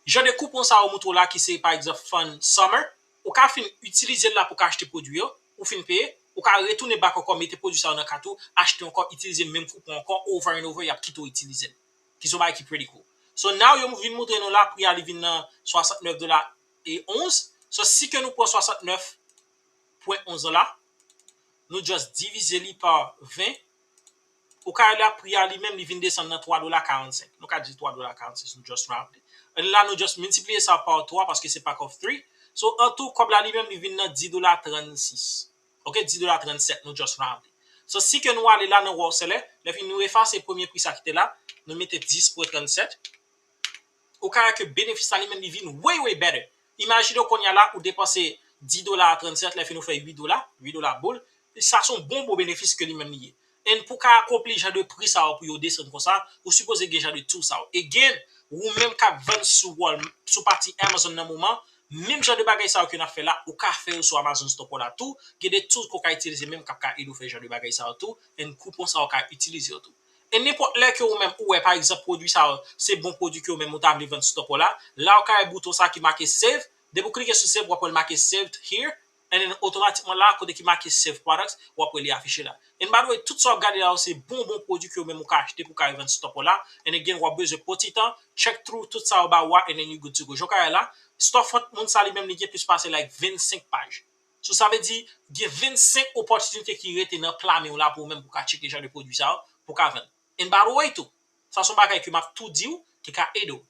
Jan de koupon sa yo montre w la ki se pa egzanp fun summer, ou ka fin itilize l la pou ka achte pwodui yo, ou fin peye, ou ka retounen back ankò mete pwodui sa yo nan kat ou, achte ankò, itilize menm koupon ankò, over and over, y ap kite w itilize l. Ki se yon bagay ki pretty cool. So now yo vin montre nou la, pri a li vin nan swasantnèf dola e onz. So si ke nou pran swasantnèf pwen onz la, nou just divize li pa ven. Ou ka wè la pri a li menm li vin desann nan twa dola karannsenk. Nou ka di twa dola karannsenk, nou just round it. And la nou just miltipliye sa pa twa paske se pack of three. So an tou kòb la li menm li vin nan dis dola trannsis. Ok, dis dola trannsèt, nou just round it. So si ke nou ale la nan wholesale, lè fini nou efase premye pri sa ki te la, nou mete dis pwen trannsèt. Ou ka wè ke benefis la li menm li vin way way better. Imajine w kounye a la ou depanse dis dola a trannsèt, lè fini ou fè uit dola, uit dola boul. Sa se yon bon bon benefis ke li menm li ye. And pou ka akonpli jan de pri sa yo pou yo desann konsa, ou sipoze gen jan de tool sa yo. Again, ou menm k ap vann sou Wal, sou pati Amazon nan moman, menm jan de bagay sa yo ke n ap fè la, ou ka fè yo sou Amazon Store la tou. Gen de tool ke w ka itilize menm k ap ka ede w fè jan de bagay sa yo tou. And koupon sa yo ka itilize yo tou. E nenpòt lè ke ou menm ou wè pa egzanp pwodui sa yo se bon pwodui ke ou menm ou ta vle vann sou tòp ou la, la ou ka wè bouton sa ki make save. Depi ou klike sou save, w ap wè l make saved here. And then otomatikman la kote ki make save products, w ap wè li afiche la. And by the way, tout sa w ap gade la yo se bon bon pwodui ke ou menm ou ka achte pou ka revann sou tòp ou la. And again, w ap bezwen pran ti tan, check through tout sa yo ba ou a, and then you good to go. Jan w ka wè la, storefront moun sa li menm li gen plis pase like vennsenk paj. So sa vle di gen vennsenk opòtinite ki rete nan pla men w la pou ou menm pou ka tcheke jan de pwodui sa yo pou ka vann. And by the way tou, sa se yon bagay ke m ap tou di w ki ka ede w.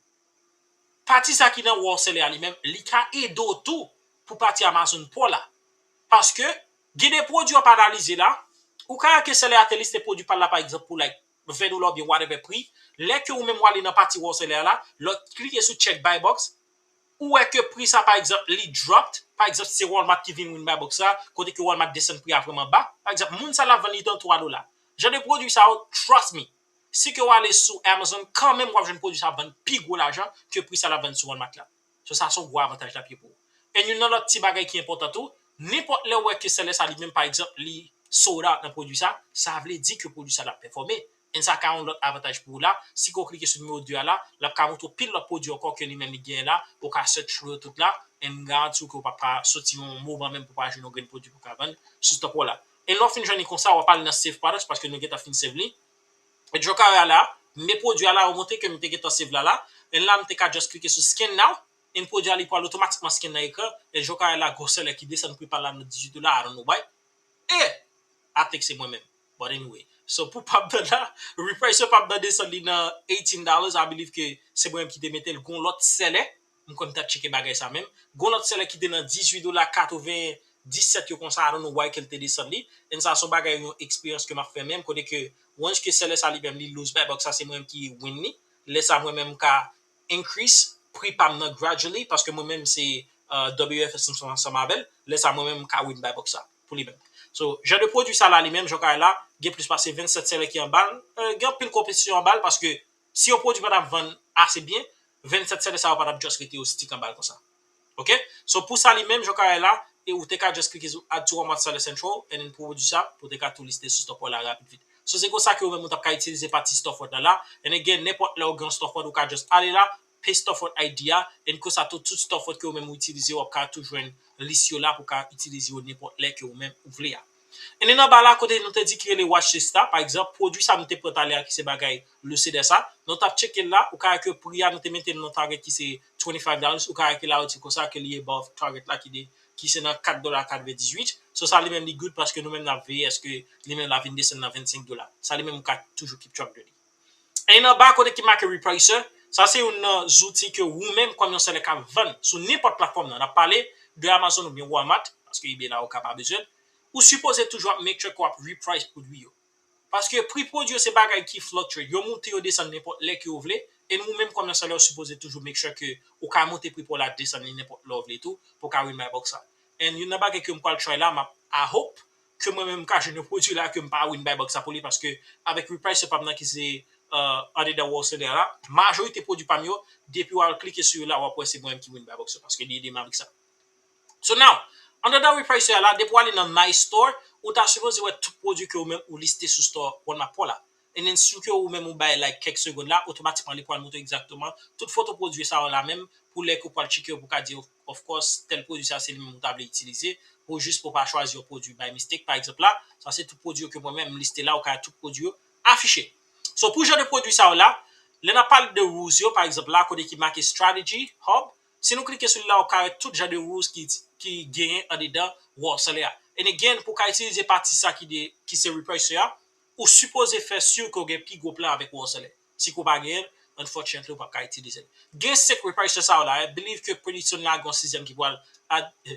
Pati sa ki nan wholesale a li menm, li ka ede w tou pou pati Amazon pa w la. Paske gen de pwodui w ap analize la, ou ka wè ke sèlè a te liste pwodui pa l la pa egzanp pou like ven dola oubyen whatever pri. Lè ke ou menm w ale nan pati wholesale a la, lè w klike sou check buy box, ou wè ke pri sa pa egzanp li dropped, pa egzanp se Walmart ki vin win buy box la, kote ke Walmart desann pri a vrèman ba, pa egzanp moun sa l ap vann li nan twa dola. Jan de pwodui sa yo, trust me, Si ke w ale sou Amazon, kanmenm w ap jwenn pwodui sa vann pi gwo lajan ke pri sa l ap vann sou Walmart la. So sa se yon gwo avantaj l ap ye pou ou. E youn nan lòt ti bagay ki enpòtan tou, nenpòt lè w wè ke sèlè sa li menm, pa egzanp, li sold out nan pwodui sa, sa vle di ke pwodui sa l ap pèfòme. And sa ka yon lòt avantaj pou ou la. Si ke w klike sou nimewo de a la, l ap ka montre w pil lòt pwodui ankò ke li menm li genyen la. Ou ka search through yo tout la. And m garanti w ke w p ap ka soti yon moman menm pou w pa jwenn yon grenn pwodui pou w ka vann sou stòp ou la. And lè w fin jwenn li konsa, w ap ale nan save products paske nou gentan fin save li. E jan w ka wè a la, m gen pwodui a la, ou montre ke m te gentan save la la. And la, m te ka just klike sou scan now. And pwodui a li pral otomatikman scan nan ekran. E jan w ka wè la, gwo sèlè ki desann pri pa l la nan dizuit dola, I don't know why. E I think se mwen menm. But anyway. So pou pap nan la, reprice yo pap nan desann li nan eighteen dollars. I believe ke se mwen menm ki te mete l. Gon lòt sèlè, m konn t ap tcheke bagay sa menm. Gon lòt sèlè ki te nan dizuit dola katreven disèt yo konsa, I don't know why ke l te desann li. And sa se yon bagay, yon eksperyans ke m ap fè menm, kote ke once ke sèlè sa li menm li lose buy box sa, se mwen menm ki win li. Lè sa mwen menm m ka increase pri pa m nan gradually, paske mwen menm se uh, W F S ansanm avè l. Lè sa mwen menm m ka win buy box sa pou li menm. So, jan de pwodui sa la li menm, jan w ka wè la, gen plis pase vennsèt sèlè ki anba l. Uh, gen anpil konpetisyon anba l, paske si yon pwodui pa t ap vann ase byen, vennsèt sèlè sa yo pa t ap just rete yo stick anba l konsa. Ok? So, pou sa li menm, jan w ka wè la, e ou te ka just klike sou Add to Walmart Seller Central, and then pwodui sa, pou w te ka tou liste sou stòp ou la rapid vit. So, se konsa ke ou menm ou t ap ka itilize pati storefront la la. And again, nenpòt lè ou gen yon storefront, ou ka just ale la, paste storefront I D a, and konsa tou, tout storefront ke ou menm ou itilize, w ap ka tou jwenn lis yo la pou w ka itilize yo nenpòt lè ke ou menm ou vle a. And then anba la, kote nou te di ki rele watch list la, pa egzanp, pwodui sa nou te pran talè a ki se bagay Lucida sa, nou t ap tcheke l la, ou ka wè ke pri a nou te mete l nan target ki se twenty five dollars, ou ka wè ke la yo di konsa ke li above target la ki de, ki se nan kat dola katrevendizuit. So sa li menm li good paske nou menm n ap veye èske li menm l ap vin desann nan vennsenk dola. Sa li menm ou ka toujou keep track de li. And anba kote ki make repricer, sa se youn nan zouti ke ou menm kòm yon sèlè k ap vann sou nenpòt platfòm nan. N ap pale de Amazon oubyen Walmart, paske eBay la ou ka pa bezwen l. Ou sipoze toujou ap make sure ke w ap reprice pwodui yo. Paske pri pwodui yo se bagay ki fluctuate. Yo moute, yo desann nenpòt lè ke ou vle. E nou menm kòm yon sèlè, ou sipoze toujou make sure ke ou ka moute pri pa w la, desann li nenpòt lè ou vle tou, pou w ka win buy box sa. And youn nan bagay ke m pral try la, m ap, I hope, ke mwen menm m ka jwenn yon pwodui la ke m pa win buy box sa pou li, paske avèk repricer pa m nan ki se uh, andedan Wholesale la, majorite pwodui pa m yo, depi w al klike sou yo la, w ap wè se mwen menm ki win buy box yo, paske li ede m avèk sa. So now, andedan repricer la, depi w ale nan My Store, ou ta sipoze wè tout pwodui ke ou menm ou liste sou store Walmart pa w la. And then si ke ou menm ou bay like kèk segonn la, otomatikman li pral montre egzakteman tout foto pwodui sa yo la menm pou lè ke ou pral tcheke yo pou ka di of course tèl pwodui sa se li menm ou ta vle itilize pou jis pou pa chwazi yon pwodui by mistake. Pa egzanp la, sa se tout pwodui yo ke mwen menm m liste la, ou ka wè tout pwodui yo afiche. So pou jan de pwodui sa yo la, lè n ap pale de rules yo, pa egzanp la, kote ki make strategy, hub, si nou klike sou li la, ou ka wè tout jan de rules ki, ki genyen andedan Wholesale a. And again, pou ka itilize pati sa ki, de, ki se repricer a, ou sipoze fè si ke w gen pi gwo plan avèk Wholesale. Si ke w pa genyen l, unfortunately, ou p ap ka itilize l. Gen senk repricer sa yo la, I believe ke pretty soon la, gen yon sizyèm ki pral,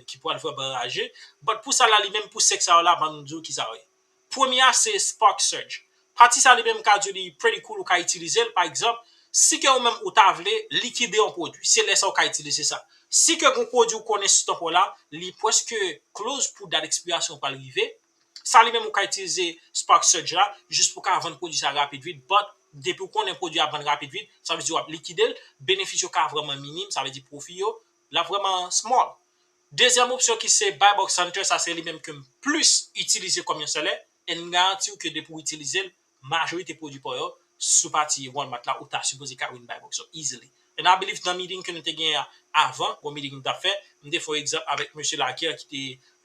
ki pral vrèman raje. But pou sa la, li menm pou senk sa yo la, ban m di w ki sa yo ye. Premye a se Spark Surge. Pati sa li menm ka di li pretty cool, ou ka itilize l. Pa egzanp, si ke ou menm ou ta vle likide yon pwodui, se lè sa ou ka itilize sa. Si ke gon pwodui ou konnen sou tanpon la, li prèske close pou dat ekspirasyon pral rive, sa li menm ou ka itilize Spark Surge la, jis pou ka vann pwodui sa rapid vit, but depi ou konnen pwodui a ap vann rapid vit, sa vle di w ap likide l, benefis yo ka vrèman minim, sa vle di pwofi yo, l ap vrèman small. Dezyèm opsyon ki se Buy Box Hunter, sa se li menm ke m plis itilize kòm yon sèlè, e m garanti w ke depi w itilize l, majorite pwodui pa w yo, sou pati Walmart la, ou ta sipoze ka win buy box yo easily. And I believe nan meeting ke nou te genyen avan, bon meeting nou t ap fè, m te fè yon egzanp avèk mesye Laguerre ki te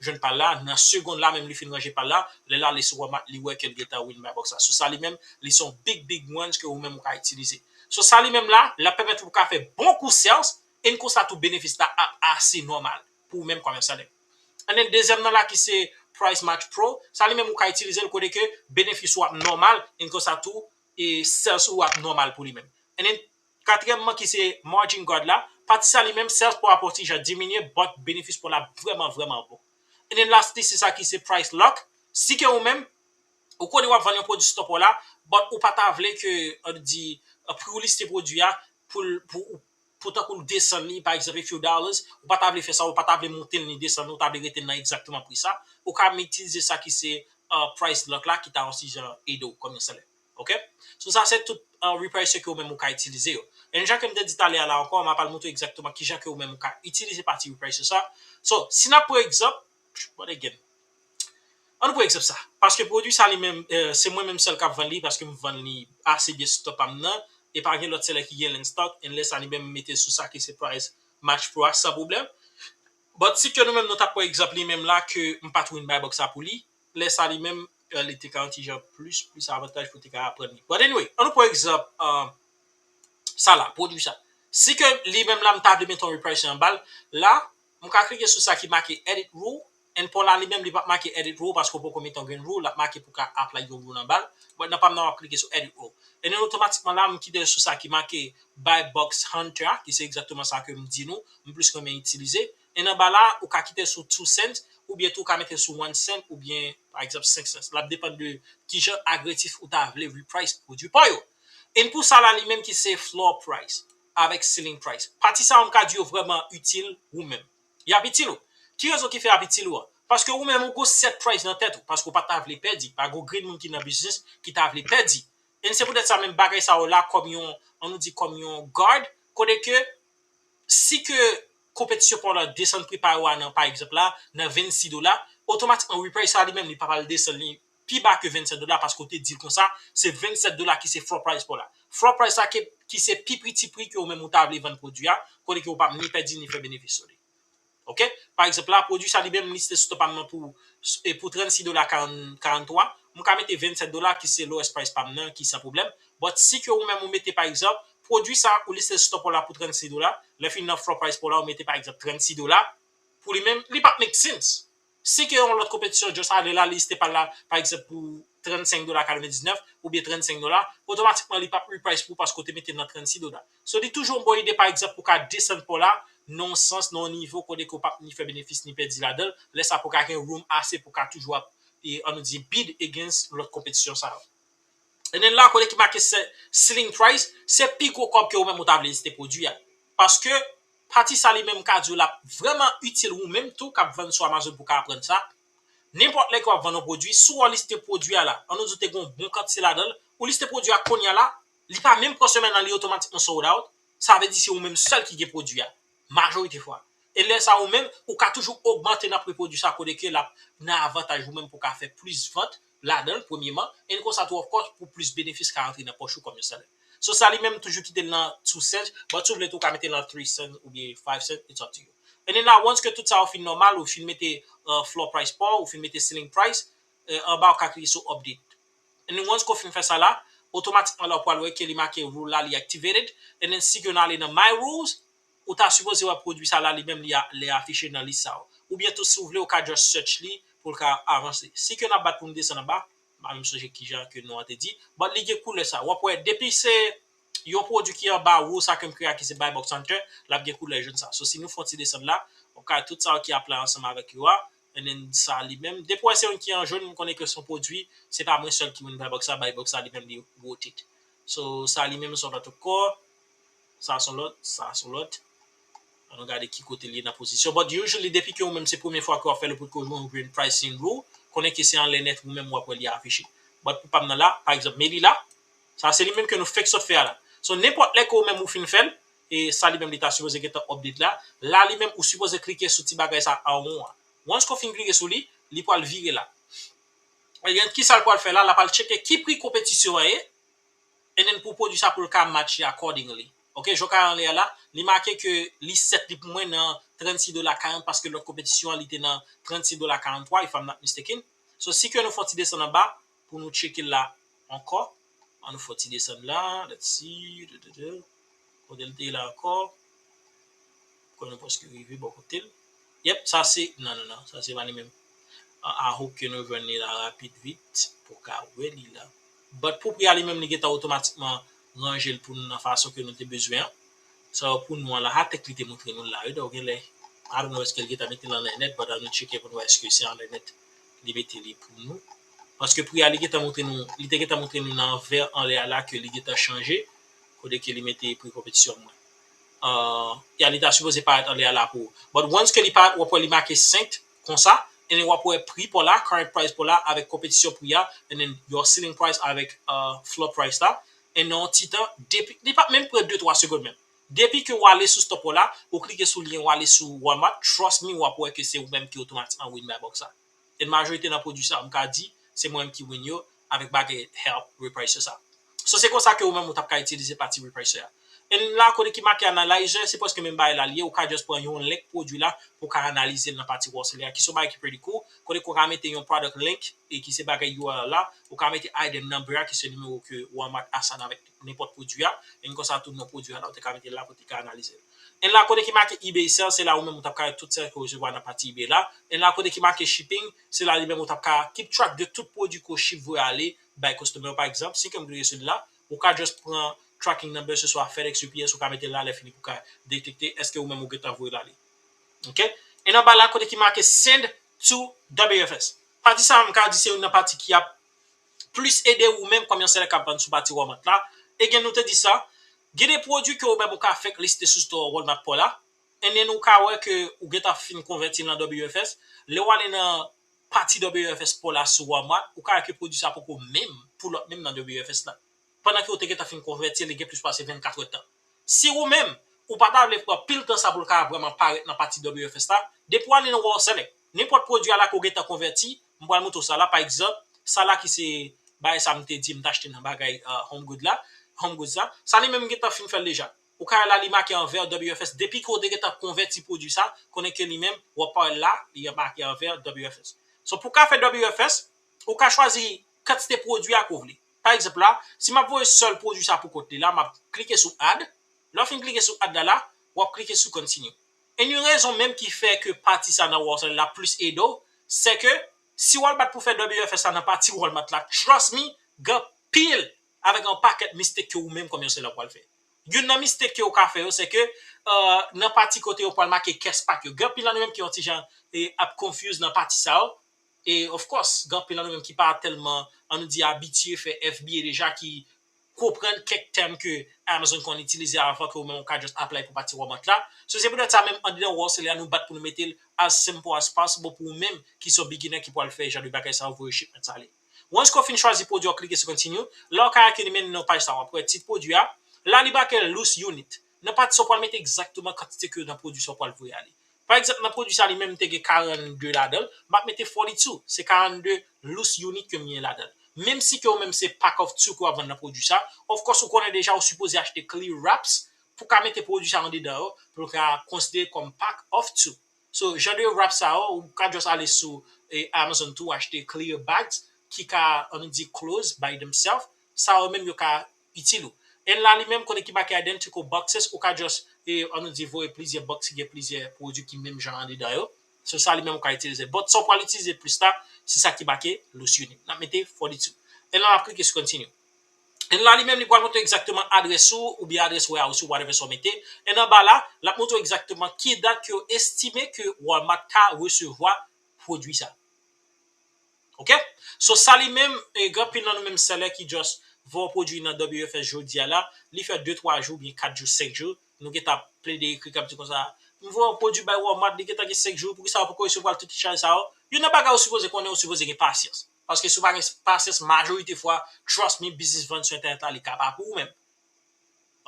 jwenn pa l la, nan segonn la menm li fin ranje pa l la, lè l ale sou Walmart, li wè ke l gentan win buy box la. So sa li menm, li se yon big, big ones ke ou menm ou ka itilize. So sa li menm la, l ap pèmèt ou ka fè bon kou sales, e konsa tou benefis la ap ase nòmal pou ou menm kòm yon sèlè. And then dezyèm nan la ki se Price Match Pro, sa li menm ou ka itilize l kote ke benefis ou ap nòmal, e konsa tou, e sales ou ap nòmal pou li menm. And then katriyèmman ki se Margin Guard la, pati sa li menm sales pa w ap yon ti jan diminye, but benefis pa w la vrèman, vrèman bon. And then lastly, se sa ki se Price Lock. Si ke ou menm, ou konnen w ap vann yon pwodui sou tanpon la, but ou pa ta vle ke, ann di, pri ou liste pwodui a, pou, pou, pou tankou l desann li, pa egzanp, a few dollars, ou pa ta vle fè sa, ou pa ta vle monte l ni desann li, ou ta vle rete l nan egzakteman pri sa, ou ka itilize sa ki se uh, Price Lock la, ki ta yon ti jan ede w kòm yon sèlè. Ok? So sa se tout uh, repricer ke ou menm ou ka itilize yo. E jan ke m te di talè a la ankò, m ap al montre egzakteman kijan ke ou menm ou ka itilize pati repricer sa. So, si n ap pran egzanp, but again, ann pran egzanp sa. Paske pwodui sa li menm, uh, se mwen menm sèl k ap vann li, paske m vann li ase byen sou top pa m nan, e pa gen lòt selè ki gen l in stock, and lè sa li menm m mete sou sa ki se price match pro a san pwoblèm. But si ke nou menm nou t ap pran egzanp li menm la ke m pa t win buy box sa pou li, lè sa li menm, uh, li te ka yon ti jan plis, plis avantaj pou te ka aprann li. But anyway, ann nou pran egzanp uh, sa la, pwodui sa. Si ke li menm la m ta vle mete yon reprice anba l, la, m ka klike sou sa ki make edit rule, and pou la li menm li p ap make edit rule paske w poko mete yon grenn rule, l ap make pou ka apply yon rule anba l. But nan pa m nan w ap klike sou edit rule. And then otomatikman la, m kite l sou sa ki make buy box hunter a, ki se egzakteman sa ke m di nou, m plis renmen itilize. E anba la, ou ka kite l sou two cents, oubyen tou ou ka mete l sou one cent, oubyen, pa egzanp, cinq cents. L ap depann de kijan agresif ou ta vle reprice pwodui pa w yo. E pou sa la li menm ki se floor price avèk ceiling price. Pati sa yo m ka di yo vrèman itil ou menm. Y ap itil ou. Ki rezon ki fè y ap itil ou an? Paske ou menm ou gon set price nan tèt ou, paske ou pa ta vle pèdi, pa gon grenn moun ki nan biznis ki ta vle pèdi. E se poutèt sa menm bagay sa yo la kòm yon, ann nou di kòm yon guard, kote ke si ke konpetisyon pa w la desann pri pa yo a nan, pa egzanp la, nan vennsis dola, otomatikman reprice sa li menm li pa pral desann li pi ba ke vennsenk dola paske w te di l konsa, se vennsenk dola ki se floor price pa w la. Floor price sa ki, ki se pi piti pri ke ou menm ou ta vle vann pwodui a, kote ke ou p ap ni pèdi ni fè benefis sou li. Ok? Pa egzanp la, pwodui sa li menm li se stop pa m nan pou, e pou trannsis dola karant, karanntwa, m ka mete vennsenk dola ki se lowest price pa m nan ki san pwoblèm. But si ke ou menm ou mete pa egzanp, pwodui sa ou liste stop ou la pou trannsis dola, lè fini nan floor price pou la ou mete pa egzanp trannsis dola, pou li menm, li p ap make sense. Si ke yon lòt konpetisyon just ale la, li liste pa l la, pa egzanp pou trannsenk dola katrevendiznèf oubyen trannsenk dola, otomatikman li p ap reprice pou paske w te mete l nan trannsis dola. So li toujou yon bon ide pa egzanp pou ka desann pa w la nan yon sans, nan yon nivo kote ke w p ap ni fè benefis ni pèdi ladan l, lè sa pou ka gen room ase pou ka toujou ap, e, ann nou di bid against lòt konpetisyon sa yo. And then la kote ki make ceiling price, se pi gwo kòb ke ou menm ou ta vle liste pwodui a. Paske pati sa li menm ka di w l ap vrèman itil ou menm tou k ap vann sou Amazon pou ka aprann sa. Nenpòt lè ke w ap vann yon pwodui, si w liste pwodui a la, ann nou di w te gen yon bon kantite ladan l, ou liste pwodui a kounye a la, li pa menm pran semèn nan li otomatikman sold out, sa vle di se ou menm sèl ki gen pwodui a, majorite fwa. E lè sa ou menm, ou ka toujou ogmante nan pri pwodui sa kote ke l ap nan avantaj ou menm pou w ka fè plis vant ladan l premyeman, e konsa tou of course pou plis benefis ka rantre nan pòch ou kòm yon sèlè. So sa li menm toujou kite l nan two cents, but si w vle tou w ka mete l nan three cents oubyen five cents, it's up to you. And then la, once ke tout sa yo fin nòmal, ou fin mete uh, floor price pa w, ou fin mete ceiling price, uh, anba ou ka klike sou update. And then once ke w fin fè sa la, otomatikman la ou pral wè ke li make rule la li activated, and then si ke nou ale nan my rules, ou ta sipoze wè pwodui sa la li menm li, a, li afiche nan lis sa yo. Oubyen tou si w vle ou ka just search li pou l ka avanse. Si ke n ap bat pou n desann anba, m pa menm sonje kijan ke non an te di, but li gen koulè sa. W ap wè depi se yon pwodui ki anba rule sa ke m kreye a ki se Buy Box Hunter, l ap gen koulè jòn sa. So si nou fè yon ti desann la, w ap ka wè tout sa yo ki apply ansanm avèk yo a, and then sa li menm. Depi w wè se youn ki an jòn, m konnen ke se yon pwodui, se pa mwen sèl ki win Buy Box sa, Buy Box sa li menm li rotate. So sa li menm se yon lòt ankò. Sa se yon lòt, sa se yon lòt. Ann nou gade ki kote li ye nan pozisyon. But usually, depi ke ou menm se premye fwa ke w ap fè l, ou potko jwenn pricing rule, konnen ke se anlè nèt ou menm w ap wè li afiche. But pou pa m nan la, pa egzanp, men li la, sa se li menm ke nou fèk sot fè a la. So, nenpòt lè ke ou menm ou fin fè l, e sa li menm li ta sipoze gentan update la, la li menm ou sipoze klike sou ti bagay sa anwo a. Once ke w fin klike sou li, li pral vire la. E kisa l pral fè la? L ap al tcheke ki pri konpetisyon an ye, and then pou pwodui sa pou l ka match accordingly. Ok, jan w ka wè anlè a la, li make ke li set li pou mwen nan trannsis dola karant paske lòt konpetisyon an li te nan trannsis dola karant twa, if I'm not mistaken. So si ke nou fè yon ti desann anba pou nou tcheke l la ankò, ann nou fè yon ti desann la, let's see, de, de, de. Kote l te ye la ankò? Kwè nou prèske rive bò kote l. Yep, sa se, non, non, non, sa se pa li menm. I hope ke nou jwenn li la rapid vit pou ka wè li la. But pou pri a li menm, li gentan otomatikman ranje l pou nou nan fason ke nou te bezwen an. So pou nou an la, atèk li te montre nou l la wi, donk genlè, I don't know èske l gentan mete l anlè nèt, but ann nou tcheke pou nou wè èske se anlè nèt li mete li pou nou. Paske pri a li gentan montre nou, li te gentan montre nou nan vè anlè a la ke li gentan chanje, kote ke li mete pri konpetisyon mwen. Uh, ya li ta sipoze parèt anlè a la pou ou. But once ke li parèt, w ap wè li make senk konsa, And then w ap wè pri pa w la, current price pa w la avèk konpetisyon pri a, and then your ceiling price avèk uh, floor price la. And nan yon ti tan, depi, li p ap menm pran de twa segonn menm. Depi ke w ale sou stop ou la, ou klike sou lyen, ou ale sou Walmart, trust me, w ap wè ke se ou menm ki otomatikman win buy box la. E majorite nan pwodui sa, m ka di, se mwen menm ki win yo avèk bagay help repricer sa. So se konsa ke ou menm ou t ap ka itilize pati repricer a. And la kote ki make analyzer, se prèske menm bagay la li ye, ou ka just pran yon link pwodui la pou ka analize l nan pati wholesale a, ki se yon bagay ki pretty cool, kote ke ou ka mete yon product link, e ki se bagay U R L la, ou ka mete item number a, ki se nimewo ke Walmart assign avèk nenpòt pwodui a, and konsa tou non pwodui a la, ou te ka mete l la pou te ka analize l. And la kote ki make eBay sell, se la ou menm ou t ap ka wè tout sèl ke ou resevwa nan pati eBay la. And la kote ki make shipping, se la li menm ou t ap ka keep track de tout pwodui ke ou ship voye ale bay customer, pa egzanp, si ke m klike sou li la, ou ka just pran tracking number, se swa FedEx, U P S, ou ka mete l la, lè fini pou ka detekte èske ou menm ou gentan voye l ale. Ok? And anba la, kote ki make send to W F S. Pati sa a, m ka di se youn nan pati ki ap plis ede ou menm kòm yon sèlè k ap vann sou pati Walmart la. E gen nou te di sa, gen de pwodui ke ou menm ou ka fèk liste sou store Walmart pa w la. And then ou ka wè ke ou gentan fin konvèti l nan W F S. Lè w ale nan pati W F S pa w la sou Walmart, ou ka wè ke pwodui sa poko menm pull up menm nan W F S la. Pandan ke ou te gentan fin konvèti, li gen plis pase vennkat èdtan. Si ou menm, ou pa ta vle pran pil tan sa pou l ka vrèman parèt nan pati W F S la, depi w ale nan Wholesale, nenpòt pwodui a la ke w gentan konvèti, m pral montre w sa la, pa egzanp, sa la ki se bagay sa m te di m t achte nan bagay uh, Home Good la, Home Goods la, sa li menm m gentan fin fè l deja. Ou ka wè la li make an vè W F S, depi ke w te gentan konvèti pwodui sa, konnen ke li menm, w ap wè la, li make an vè W F S. So pou w ka fè W F S, ou ka chwazi kantite pwodui a ke w vle. Pa egzanp la, si m ap voye sèl pwodui sa pou kont li la, m ap klike sou add. Lè w fin klike sou add la la, w ap klike sou continue. E yon rezon menm ki fè ke pati sa nan Wholesale la plis ede w, se ke si w al bat pou fè W F S la nan pati Walmart la, trust me, gen anpil avèk yon pakèt mistake ke ou menm kòm yon sèlè w pral fè. Youn nan mistake ke w ka fè yo, se ke uh, nan pati kote yo pral make cashback yo. Gen anpil nan nou menm ki yon ti jan e, ap confuse nan pati sa yo. E of course, gen anpil nan nou menm ki pa tèlman, ann nou di, abitye fè F B A deja, ki konprann kèk tèm ke Amazon konn itilize avan ke ou menm ou ka just apply pou pati Walmart la. So se poutèt sa menm andedan Wholesale la nou bat pou nou mete l as simple as possible pou ou menm ki se yon beginner ki pral fè jan de bagay sa yo, voye shipment sa ale. Once ke w fin chwazi pwodui a, w klike sou continue, la w ka wè ke li mennen nan paj sa, w ap wè tit pwodui a, la li make loose unit. Nan pati sa w pral mete egzakteman kantite ke nan pwodui sa w pral voye ale. Pa egzanp, nan pwodui sa li menm m te gen karannde ladan l, m ap mete forty-two, se karannde loose unit ke m gen ladan l. Menm si ke ou menm se pack of two ke w ap vann nan pwodui sa, of course ou konnen deja ou sipoze achte clear wraps pou ka mete pwodui sa andedan yo, pou l ka konsidere kòm pack of two. So, jan de wrap sa yo, ou ka just ale sou e, Amazon tou, achte clear bags ki ka, ann nou di, close by themselves. Sa yo menm yo ka itil ou. And la li menm kote ki make identical boxes, ou ka just, e, ann nou di, voye plizyè box ki gen plizyè pwodui ki menm jan andedan yo. So sa li menm ou ka itilize. But sa w pral itilize plis la, se sa ki make loose unit. N ap mete forty-two. And la n ap klike sou continue. And la li menm li pral montre egzakteman adrès ou oubyen adrès warehouse ou, whatever sa w mete. And anba la, l ap montre w egzakteman ki dat ke yo estime ke Walmart ka resevwa pwodui sa. Ok? So sa li menm, e, gen anpil nan nou menm sèlè ki just voye yon pwodui nan W F S jodi a la, li fè de twa jou oubyen kat jou, senk jou, nou gentan ap plede ekri k ap di konsa, m voye yon pwodui bay Walmart, li gentan gen senk jou, poukisa w poko resevwa l, tout ti chay sa yo? Youn nan bagay ou sipoze konnen, ou sipoze gen pasyans. Paske si w pa gen pasyans, majorite fwa, trust me, biznis vann sou entènèt la, li ka pa pou ou menm.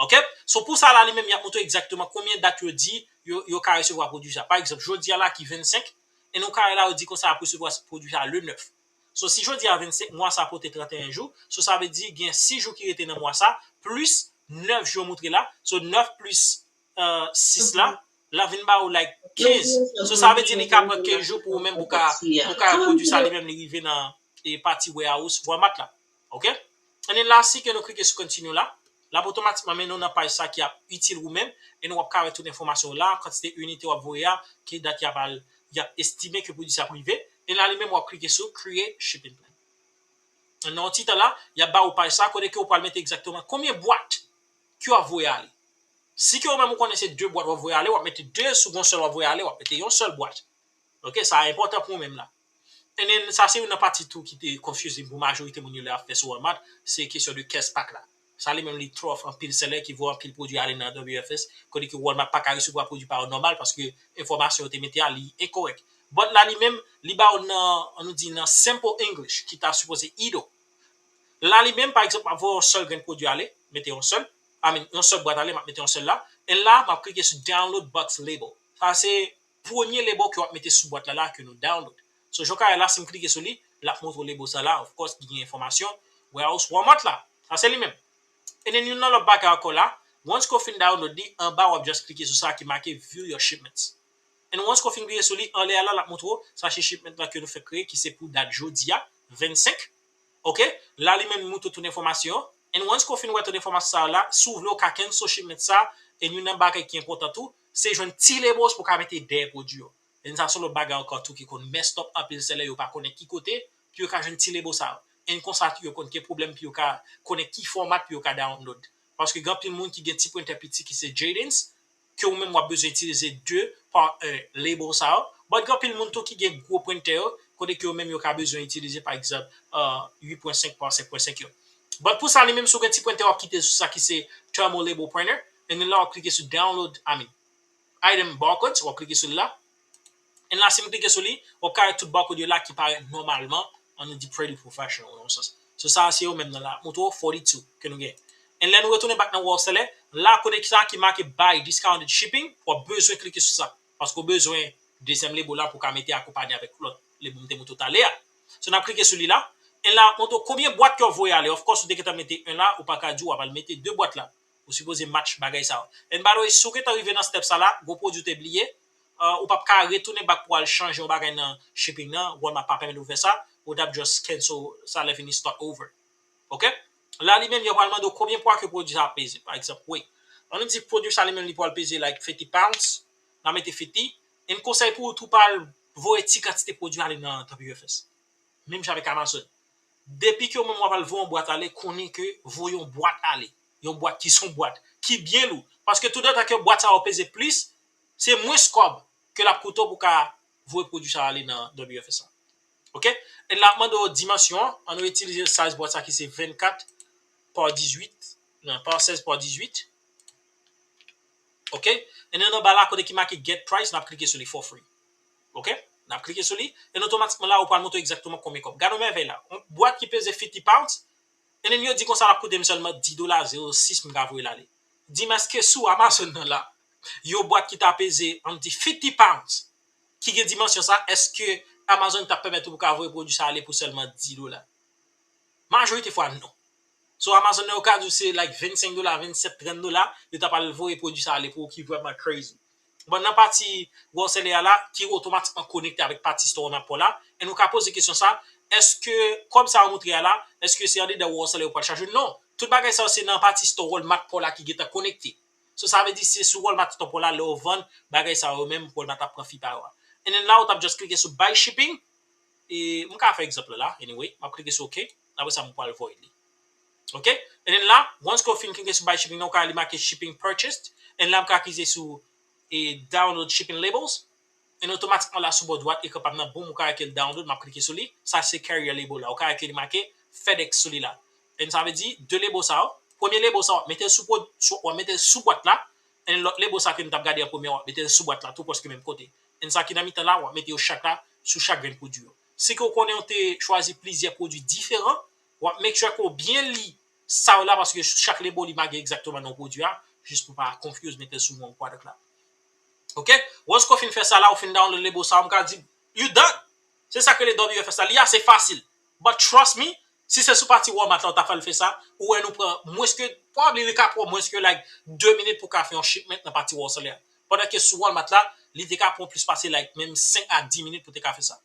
Ok? So pou sa la li menm, y ap montre w egzakteman konbyen dat yo di yo, yo ka resevwa pwodui sa. Pa egzanp, jodi a la ki vennsenk, e nou ka wè la yo di konsa y ap resevwa pwodui sa le nèf. So si jodi a vennsenk, mwa sa pote trannteyen jou, so sa vle di gen sis jou ki rete nan mwa sa, plis nèf jou yo montre la, so nèf plis uh, sis la, l ap vin ba ou like kenz. So sa vle di li ka pran kenz jou pou ou menm pou ka, pou ka pwodui sa li menm li rive nan e, pati warehouse Walmart la. Ok? And then la, si ke nou klike sou continue la, l ap otomatikman mennen w nan paj sa ki ap itil ou menm, e nou w ap ka wè tout enfòmasyon w la, kantite inite w ap voye a, ki dat y ap al, y ap estime ke pwodui sa ap rive, e la li menm w ap klike sou create shipping plan. Nan yon ti tan la, y ap ba ou paj sa, kote ke ou pral mete egzakteman konbyen bwat ke w ap voye ale. Si ke ou menm ou konnen se de bwat w ap voye ale, w ap mete de, si w gen yon sèl w ap voye ale, w ap mete yon sèl bwat. Ok, sa enpòtan pou ou menm la. And then, sa se youn nan pati tou ki te confusing pou majorite moun yo lè y ap fè sou Walmart, se kesyon de cashback la. Sa li menm li twòf anpil sèlè ki voye anpil pwodui ale nan W F S, kote ke Walmart pa ka resevwa pwodui pa yo nòmal paske enfòmasyon yo te mete a li enkòrèk. But la li menm, li ba w nan, ann nou di nan simple English, ki ta sipoze ido. La li menm, pa egzanp, m ap voye yon sèl grenn pwodui ale, mete yon sèl, I mean, yon sèl bwat ale, m ap mete yon sèl la. And la, m ap klike sou download box label. Sa se premye label ke w ap mete sou bwat la, la ke nou download. So, jan w ka wè la, si m klike sou li, l ap montre w label sa la, of course, ki gen enfòmasyon, warehouse, Walmart la. Sa se li menm. And then, yon nan lòt bagay ankò la, once ke w fin download li, anba w ap just klike sou sa ki make view your shipments. And once ke w fin klike sou li, anlè a la, l ap montre w sa se shipment la ke nou fèk kreye, ki se pou dat jodi a, vennsenk. Ok? La, li menm, li montre tout enfòmasyon. And once ke w fin wè tout enfòmasyon sa yo la, si w vle w ka cancel shipment sa, and youn nan bagay ki enpòtan tou, se jwenn ti labels pou w ka mete dèyè pwodui yo. And sa se lòt bagay ankò tou ki konn messed up anpil sèlè yo pa konnen ki kote pou yo ka jwenn ti label sa yo. And konsa tou yo konn gen pwoblèm pou yo ka konnen ki fòmat pou yo ka download. Paske gen anpil moun ki gen ti printè piti ki se Jadens, ke ou menm w ap bezwen itilize de pa en label sa yo. But gen anpil moun tou ki gen gwo printè yo, kote ke yo menm yo ka bezwen itilize pa egzanp, uh, uit pwen senk pa senk pwen senk yo. But pou sa li menm si w gen ti printè w ap kite sou sa ki se thermal label printer, and then la w ap klike sou download, I mean, item barcodes, w ap klike sou li la. And la, si m klike sou li, w ap ka wè tout barcode yo la ki parèt nòmalman, ann nou di pretty professional nan yon sans. So sa se yo menm nan la, montre w forty-two ke nou gen. And lè nou retounen back nan World Seller, la kote ki sa ki make buy discounted shipping, w ap bezwen klike sou sa. Paske w bezwen dezyèm label la pou w ka mete akonpanye avèk lòt label m te montre w talè a. So n ap klike sou li la. And la, montre w konbyen bwat ke w voye ale. Of course, ou te gentan mete en la, ou pa ka di w ap al mete de bwat la. Ou sipoze match bagay sa yo. And by the way, si w gentan rive nan step sa la, gon pwodui w te bliye, uh, ou p ap ka retounen back pou al chanje yon bagay nan shipping nan, Walmart pa pèmèt ou fè sa, ou t ap just cancel sa lè fini start over. Ok? La li menm, yo pral mande w konbyen pwa ke pwodui sa ap peze. Pa egzanp, weight. Ann nou di pwodui sa li menm li pral peze like fifty pounds, n a mete fifty, and konsèy pou ou tou pa al voye ti kantite pwodui ale nan W F S. Menm jan avèk Amazon. Depi ke ou menm w ap al voye yon bwat ale, konnen ke voye yon bwat ale. Yon bwat ki se yon bwat, ki byen lou. Paske toutotan ke bwat sa yo peze plis, se mwens kòb ke l ap koute w pou w ka voye pwodui sa ale nan W F S la. Ok? And la ap mande w dimansyon an, ann nou itilize size bwat sa ki se vennkat pa dizuit, non, pa sèz pa dizuit. Ok? And then anba la, kote ki make get price, n ap klike sou li for free. Ok? N ap klike sou li, and otomatikman la, ou pral montre w egzakteman konbyen kòb. Gade yon mèvèy la. Yon bwat ki peze fifty pounds, and then yo di konsa l ap koute m sèlman dis dola zewo sis m ka voye l ale. Di m, èske sou Amazon nan la, yon bwat ki ta peze, ann di fifty pounds, ki gen dimansyon sa, èske Amazon t ap pèmèt ou pou ka voye pwodui sa ale pou sèlman dis dola? Majorite fwa, non. So, Amazon nan yo ka di w se like vennsenk dola, vennsèt, trant dola, yo t ap al voye pwodui sa ale pou ou ki vrèman crazy. Bon, nan pati World Seller a la, ki otomatikman konekte avèk pati store Walmart pa w la, e nou ka poze kesyon sa, èske kòb sa yo montre a la, èske se andedan World Seller yo pral chaje? Non. Tout bagay sa yo se nan pati store Walmart pa w la ki gentan konekte. So, sa vle di se sou Walmart store pa w la, lè w vann bagay sa yo menm, Walmart ap pran fi pa yo a. And then la, ou t ap just klike sou buy shipping, e m ka fè egzanp la la, anyway, m ap klike sou ok, apre sa m pral void li. Ok? And then la, once ke w fin klike sou buy shipping nan, ou ka li make shipping purchased, and la m ka klike sou e download shipping labels, and otomatikman la sou bò dwat ekran pa m nan, boum, ou ka wè ke l download, m ap klike sou li, sa se carrier label la, ou ka wè ke li make FedEx sou li la. And sa vle di, de label sa yo, premye label sa w ap mete l sou, sou, w ap mete l sou bwat la, and lòt label sa ke nou t ap gade an premye, w ap mete l sou bwat la tou, prèske menm kote. And sa ki nan mitan la, w ap mete yo chak la, sou chak grenn pwodui yo. Si ke w konnen w te chwazi plizyè pwodui diferan, w ap make sure ke w byen li sa yo la, paske sou chak label li make egzakteman non pwodui a, jis pou pa confuse, mete l sou yon product la. Ok? Once ke w fin fè sa la, ou fin download label sa, m ka di, you done! Se sa k rele W F S la, li ase fasil. But trust me, si se sou pati Walmart la, ou ta fè l fè sa, ou wè nou pran mwens ke, probably li ka pran mwens ke like de minit pou ka fè yon shipment nan pati World Seller. Pandan ke sou Walmart la, li te ka pran plis pase like menm senk a dis minit pou te ka fè sa.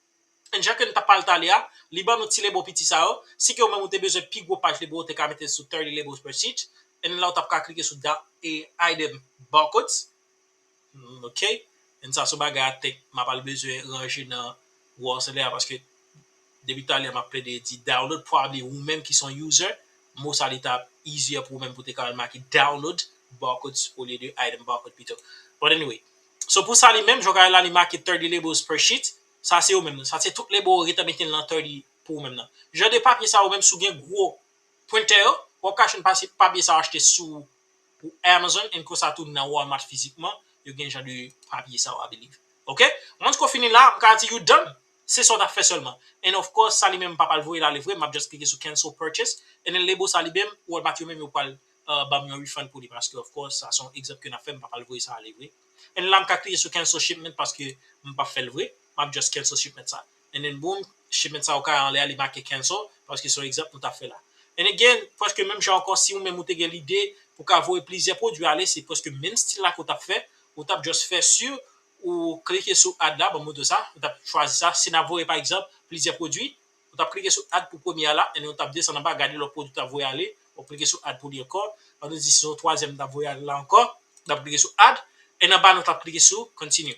And jan ke n t ap pale talè a, li ban nou ti label piti sa yo. Si ke ou menm ou te bezwen pi gwo paj label, ou te ka mete l sou thirty labels per sheet. And la ou t ap ka klike sou da, e, item barcodes. Mm, ok. And sa se yon bagay I think m ap al bezwen ranje nan World Seller a, paske depi talè a m ap plede di download, probably ou menm ki se yon user, mo sa li t ap easier pou ou menm pou te ka make download barcodes olye de item barcode pito. But anyway, so pou sa li menm, jan w ka wè la, li make thirty labels per sheet. Sa se yo menm nan. Sa se tout label ou gentan mete nan thirty pou ou menm nan. Jan de papye sa yo menm, si w gen gwo printè yo, w ap ka jwenn papye sa yo achte sou pou Amazon, and konsa tou nan Walmart fizikman, yo gen jan de papye sa yo, I believe. Ok? Once ke w fini la, m ka di you done. Se sa w t ap fè sèlman. And of course, sa li menm m pa pral voye l ale vre, m ap just klike sou cancel purchase. And then label sa li menm, Walmart yo menm yo pral uh, ban m yon refund pou li paske of course, sa se yon egzanp ke n ap fè, m pa pral voye sa ale vre. And la m ka klike sou cancel shipment paske m p ap fè l vre. M ap just cancel shipment sa. And then boom, shipment sa ou ka anlè a li make cancel paske se yon egzanp nou t ap fè la. And again, prèske menm jan ankò, si ou menm ou te gen lide pou ka voye plizyè pwodui ale, se prèske menm stil la ke w t ap fè, ou t ap just fè si ou klike sou add la, ban m montre sa, ou t ap chwazi sa, si n ap voye pa egzanp plizyè pwodui, ou t ap klike sou add pou premye a la, and then ou t ap desann anba, gade lòt pwodui ou t ap voye ale, ou klike sou add pou li ankò, ann nou di si se yon twazyèm m t ap voye ale la ankò, ou t ap klike sou add, and anba nou t ap klike sou continue.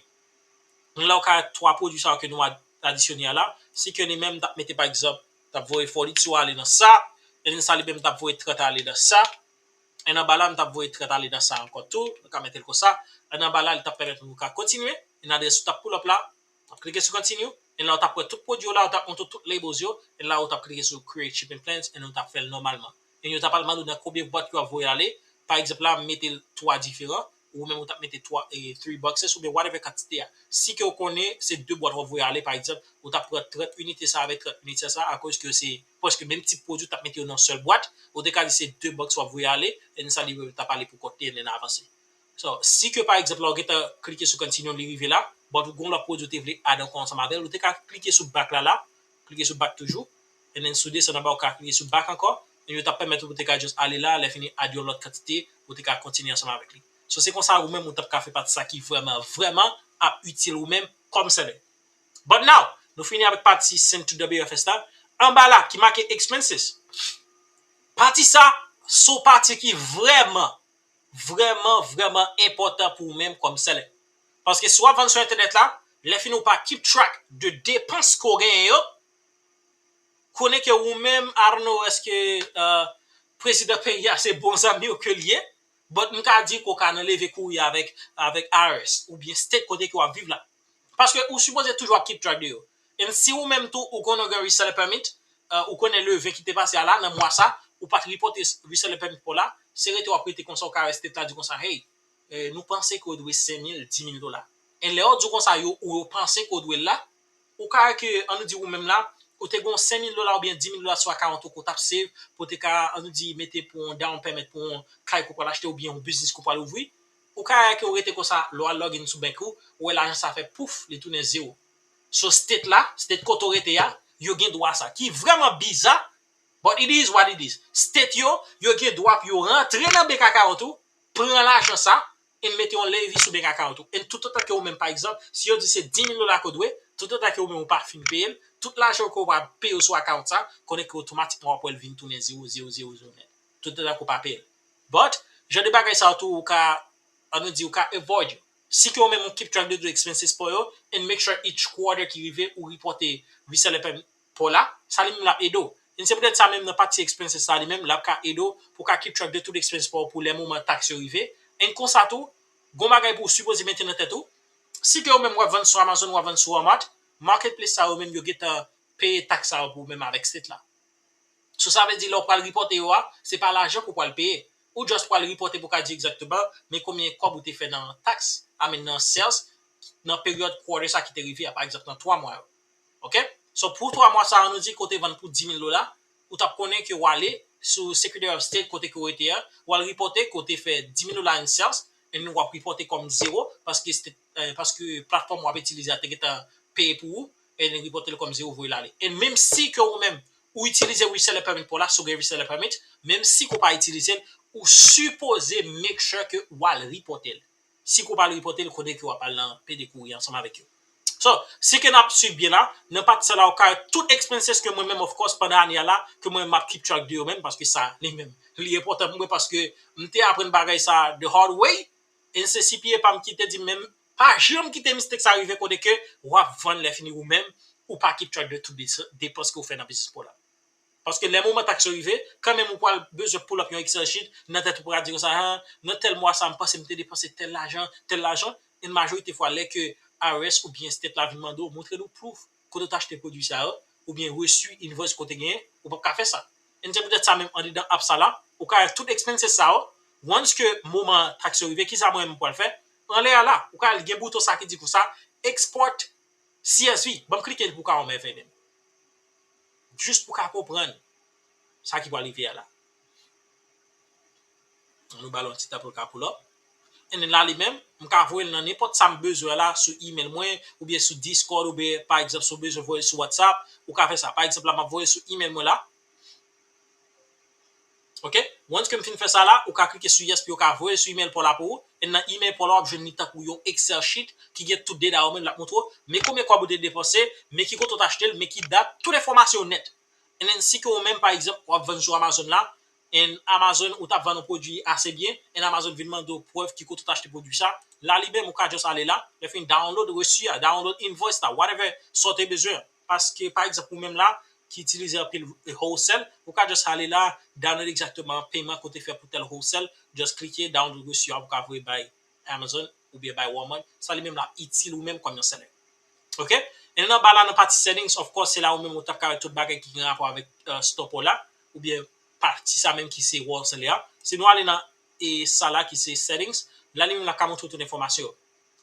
Donk la ou ka wè twa pwodui sa yo ke nou ad- adisyone a la, si ke li menm m t ap mete pa egzanp, t ap voye forty two ale nan sa, and then sa li menm t ap voye trant ale nan sa, and anba la m t ap voye trant ale nan sa ankò tou, nou ka mete l konsa, and anba la li t ap pèmèt nou ka kontinye, and adrès ou t ap pull up la, w ap klike sou continue, and la w t ap wè tout pwodui yo la, w t ap montre tout labels yo, and la w t ap klike sou create shipping plans, and w t ap fè l nòmalman. And yo t ap al mande w nan konbyen bwat yo ap voye ale. Pa egzanp la, m mete l twa diferan, ou menm ou t ap mete twa, e, three boxes, oubyen whatever kantite a. Si ke w konnen se de bwat w ap voye ale, pa egzanp, ou t ap pran trant inite sa avèk trant inite sa, akoz ke se prèske menm tip pwodui, w t ap mete yo nan sèl bwat, ou te ka di se de box w ap voye ale, and sa li t ap ale pou kont li, and then avanse. So, si ke pa egzanp la, w gentan klike sou continue, li rive la, but ou gon lòt pwodui ou te vle add ankò ansanm avè l, ou te ka klike sou back la la, klike sou back toujou, and then si w desann anba, ou ka klike sou back ankò, and yo t ap pèmèt ou pou te ka just ale la, lè fini add yon lòt kantite, ou te ka kontinye ansanm avèk li. So, se konsa ou menm ou t ap ka fè pati sa ki vrèman, vrèman ap itil ou menm kòm seller. But now, nou fini avèk pati send to W F S la. Anba la, ki make expenses. Pati sa, se yon pati ki vrèman, vrèman, vrèman enpòtan pou ou menm kòm seller. Paske si w ap vann sou entènèt la, lè fini ou pa keep track de depans ke w genyen yo, konnen ke ou menm, I don't know, èske uh, prezidan peyi a se bon zanmi w ke l ye, but m ka di ke w ka nan leve kouri avèk, avèk I R S, oubyen state kote ke w ap viv la. Paske ou sipoze toujou ap keep track de yo. And si ou menm tou, ou konnen w gen reseller permit, uh, ou konnen le ven ki te pase a la, nan mwa sa, ou pa t reporte reseller permit pa w la, se rete w ap rete konsa, ou ka wè state la di konsa, hey, eh, nou panse ke w dwe senk mil, di mil dola. And lè yo di w konsa, yo, ou yo panse ke w dwe l la, ou ka wè ke, ann nou di ou menm la, ou te gen yon senk mil dola oubyen di mil dola sou akawont ou ke w t ap save pou w te ka, ann nou di, mete pou yon down payment pou yon kay ke w pral achte oubyen yon biznis ke w pral ouvri, ou ka wè ke w rete konsa, lè w al log in sou bank ou, ou wè lajan sa fè pouf, li tounen zewo. So state la, state kote w rete a, yo gen dwa sa. Ki vrèman biza, but it is what it is. State yo, yo gen dwa pou yo rantre nan bank account ou, pran lajan sa, and mete yon levy sou bank account ou. And toutotan ke ou menm, pa egzanp, si yo di se di mil dola ke w dwe, toutotan ke ou menm ou pa fin peye l, tout lajan ke w pa peye yo sou account sa, konnen ke otomatikman w ap wè l vin tounen zewo, zewo, zewo, zewo nèt. Toutotan ke w pa peye l. But, jan de bagay sa yo tou, ou ka, ann nou di, ou ka avoid yo. Si ke ou menm ou keep track de tout expenses pa w yo, and make sure each quarter ki rive, ou reporte reseller permit pa w la, sa li menm l ap ede w. And se poutèt sa menm nan pati expenses sa li menm, l ap ka ede w pou w ka keep track de tout expense pa w pou lè moman tax yo rive. And konsa tou, gon bagay pou w sipoze mete nan tèt ou, si ke ou menm w ap vann sou Amazon, w ap vann sou Walmart, marketplace sa yo menm yo gentan peye tax sa yo pou ou menm avèk state la. So sa vle di lè w pral reporte yo a, se pa lajan ke w pral peye. Ou just pral reporte pou w ka di egzakteman men konbyen kòb ou te fè nan tax, I mean nan sales, nan peryòd quarter sa ki te rive a, pa egzanp nan twa mwa yo. Ok? So pou twa mwa sa, ann nou di ke w te vann pou di mil dola, ou t ap konnen ke w ale sou Secretary of State kote ke w rete a, w al reporte ke w te fè di mil dola in sales, and w ap reporte kòm zewo, paske state, eh, paske platfòm w ap itilize a te gentan peye pou ou, and reporte l kòm zewo, voye l ale. And menm si ke ou menm, ou itilize reseller permit pa w la, si w gen reseller permit, menm si ke w pa itilize l, ou sipoze make sure ke w al reporte l. Si ke w pa al reporte l, konnen ke w ap al nan pede kouri ansanm avèk yo. So, si ke n ap swiv byen la, nan pati sa la, ou ka wè tout expenses ke mwen menm, of course, pandan ane a la, ke mwen menm m ap keep track de yo menm, paske sa, li menm, li enpòtan pou mwen, paske m te aprann bagay sa the hard way, and se C P A pa m ki te di m menm, pa janm kite mistake sa rive kote ke w ap vann lè fini ou menm, ou pa keep track de tout depans ke w fè nan biznis pa w la. Paske lè moman tax yo rive, kanmenm ou pral bezwen pull up yon Excel sheet nan tèt ou pou ka di konsa, ha, nan tèl mwa sa, m panse m te depanse tèl lajan, tèl lajan. And majorite fwa, lè ke I R S oubyen state la vin mande w, montre nou proof kote w t achte pwodui sa yo, oubyen resi, invoice ke w te genyen, ou p ap ka fè sa. And se poutèt sa menm andedan app sa la, ou ka wè tout expenses sa yo, once ke moman tax yo rive, kisa mwen menm m pral fè? Anlè a la, ou ka wè gen bouton sa ki di konsa, Export C S V. Ban m klike l pou w ka wè m fè menm. Jis pou w ka konprann sa ki pral rive a la. Nou ba l yon ti tan pou l ka pull up. And then la li menm, m ka voye l nan nenpòt sa m bezwen la sou email mwen, oubyen sou Discord, oubyen pa egzanp, si w bezwen voye l sou WhatsApp, ou ka fè sa. Pa egzanp, la m ap voye l sou email mwen la. Ok? Once ke m fin fè sa la, ou ka klike sou yes pou yo ka voye l sou email pa w la pou ou. And nan email pa w la, w ap jwenn li tankou yon Excel sheet ki gen tout deta yo menm l ap montre w. Men konbyen kòb ou te depanse, men ki kote w t achte l, men ki dat, tout enfòmasyon yo nèt. And then si ke ou menm, pa egzanp, w ap vann sou Amazon la, and Amazon ou t ap vann yon pwodui ase byen, and Amazon vin mande w prèv ki kote w t achte pwodui sa, la li menm ou ka just ale la, lè fini download resi a, download invoice la, whatever sa w te bezwen. Paske, pa egzanp, ou menm la, ki itilize anpil wholesale, ou ka just ale la, download egzakteman peyman ke w te fè pou tèl wholesale, just klike download resi a pou w ka voye bay Amazon oubyen bay Walmart, sa li menm l ap itil ou menm kòm yon seller. Ok? And anba la, nan pati settings, of course, se la ou menm ou t ap ka wè tout bagay ki gen rapò avèk uh, store pa w la, oubyen pati sa menm ki se wholesale a. Si nou ale nan e sa la ki se settings, la li menm l ap ka montre w tout enfòmasyon yo.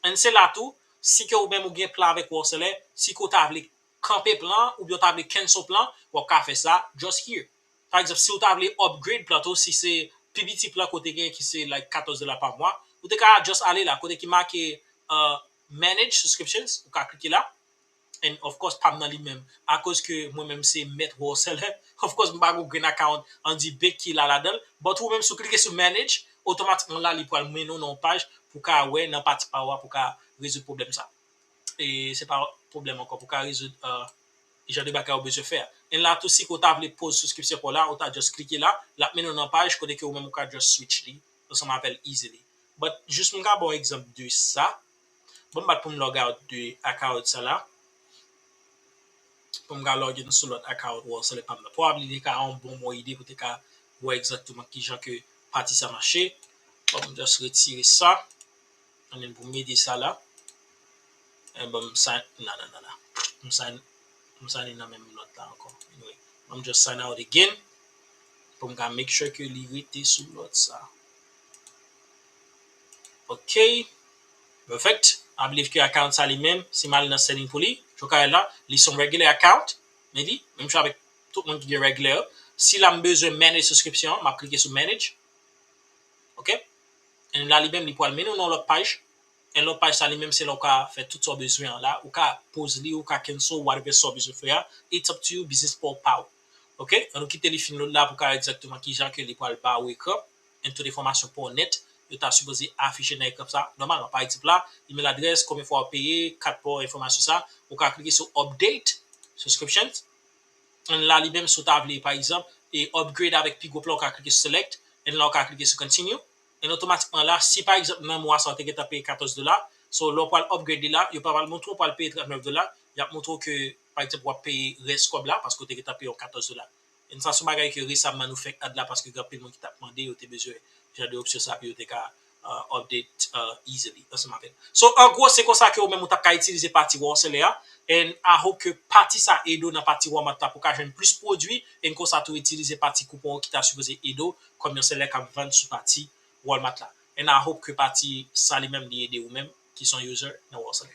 And se la tou, si ke ou menm ou gen plan avèk wholesale, si ke w ta vle kanpe plan, oubyen w ta vle cancel plan, w ap ka fè sa just here. Pa egzanp, si w ta vle upgrade plan tou, si se pi piti plan ke w te gen ki se like katòz dola pa mwa, ou te ka just ale la, kote ki make uh, manage subscriptions, ou ka klike la. And of course, pa m nan li menm. Akoz ke mwen menm se mèt wholesale, of course, m pa gon green account, ann di bank ki la ladan l. But ou menm, si w klike sou manage, otomatikman la, li pral mennen w nan yon paj pou w ka wè nan pati pa w a pou w ka rezoud pwoblèm sa. E se pa pwoblèm ankò, pou w ka rezoud uh, jan de bagay ou bezwen fè a. And la tou, si ke w ta vle pause subscription pa w la, ou ta just klike la, l ap mennen w nan paj kote ke ou menm ou ka just switch li ansanm avè l easily. But jis m ka ba w egzanp de sa. Bon, m bat pou m log out de account sa la. Pou m ka log in sou lòt account wholesale pa m nan. Probably li ka yon bon, bon ide pou te ka wè egzakteman kijan ke pati sa mache. Bon, m just retire sa. And then pou m mete sa la. And bon, m sign, non, non, non, non. M sign, m sign in nan menm lòt la ankò. Anyway, m just sign out again. Pou m ka make sure ke li rete sou lòt sa. Ok. Perfect. I believe ke account sa li menm, si m al nan setting pou li, jan w ka wè la, li se yon regular account, men li, menm jan avèk tout moun ki gen regular yo. Si la m bezwen manage subscription, m ap klike sou manage. Ok? And la li menm, li pral mennen w nan lòt paj. And lòt paj sa li menm, se la w ka fè tout sa w bezwen an la. Ou ka pause li, ou ka cancel, whatever sa w bezwen fè a. It's up to you, business pa w pa w. Ok? Ann nou kite li fin load la pou w ka wè egzakteman kijan ke li pral ba ou ekran. And tout enfòmasyon pa w nèt, yo ta sipoze afiche nan ekran sa. Nòmalman, pa egzanp la, email adrès, konbyen fwa w peye, kat pa w, enfòmasyon sa. Ou ka klike sou update, subscriptions. And la li menm, si w ta vle, pa egzanp, e upgrade avèk pi gwo plan, ou ka klike sou select, and la ou ka klike sou continue. And otomatikman la, si pa egzanp nan mwa sa ou te gentan peye katòz dola, so lè w pral upgrade li la, yo pa pral montre w pral peye trannèf dola, y ap montre w ke, pa egzanp, w ap peye rès kòb la, paske w te gentan peye yon katòz dola. And sa se yon bagay ke resamman nou fèk add la, paske gen anpil moun ki t ap mande, yo te bezwen jan de opsyon sa pou yo te ka uh, update uh, easily ansanm avè l. So, an gwo, se konsa ke ou menm ou t ap ka itilize pati wholesale a. And I hope ke pati sa ede w nan pati Walmart la pou w ka jwenn plis pwodui. And konsa tou itilize pati koupon ki ta sipoze ede w kòm yon seller k ap vann sou pati Walmart la. And I hope ke pati sa li menm li ede ou menm ki se yon user nan wholesale.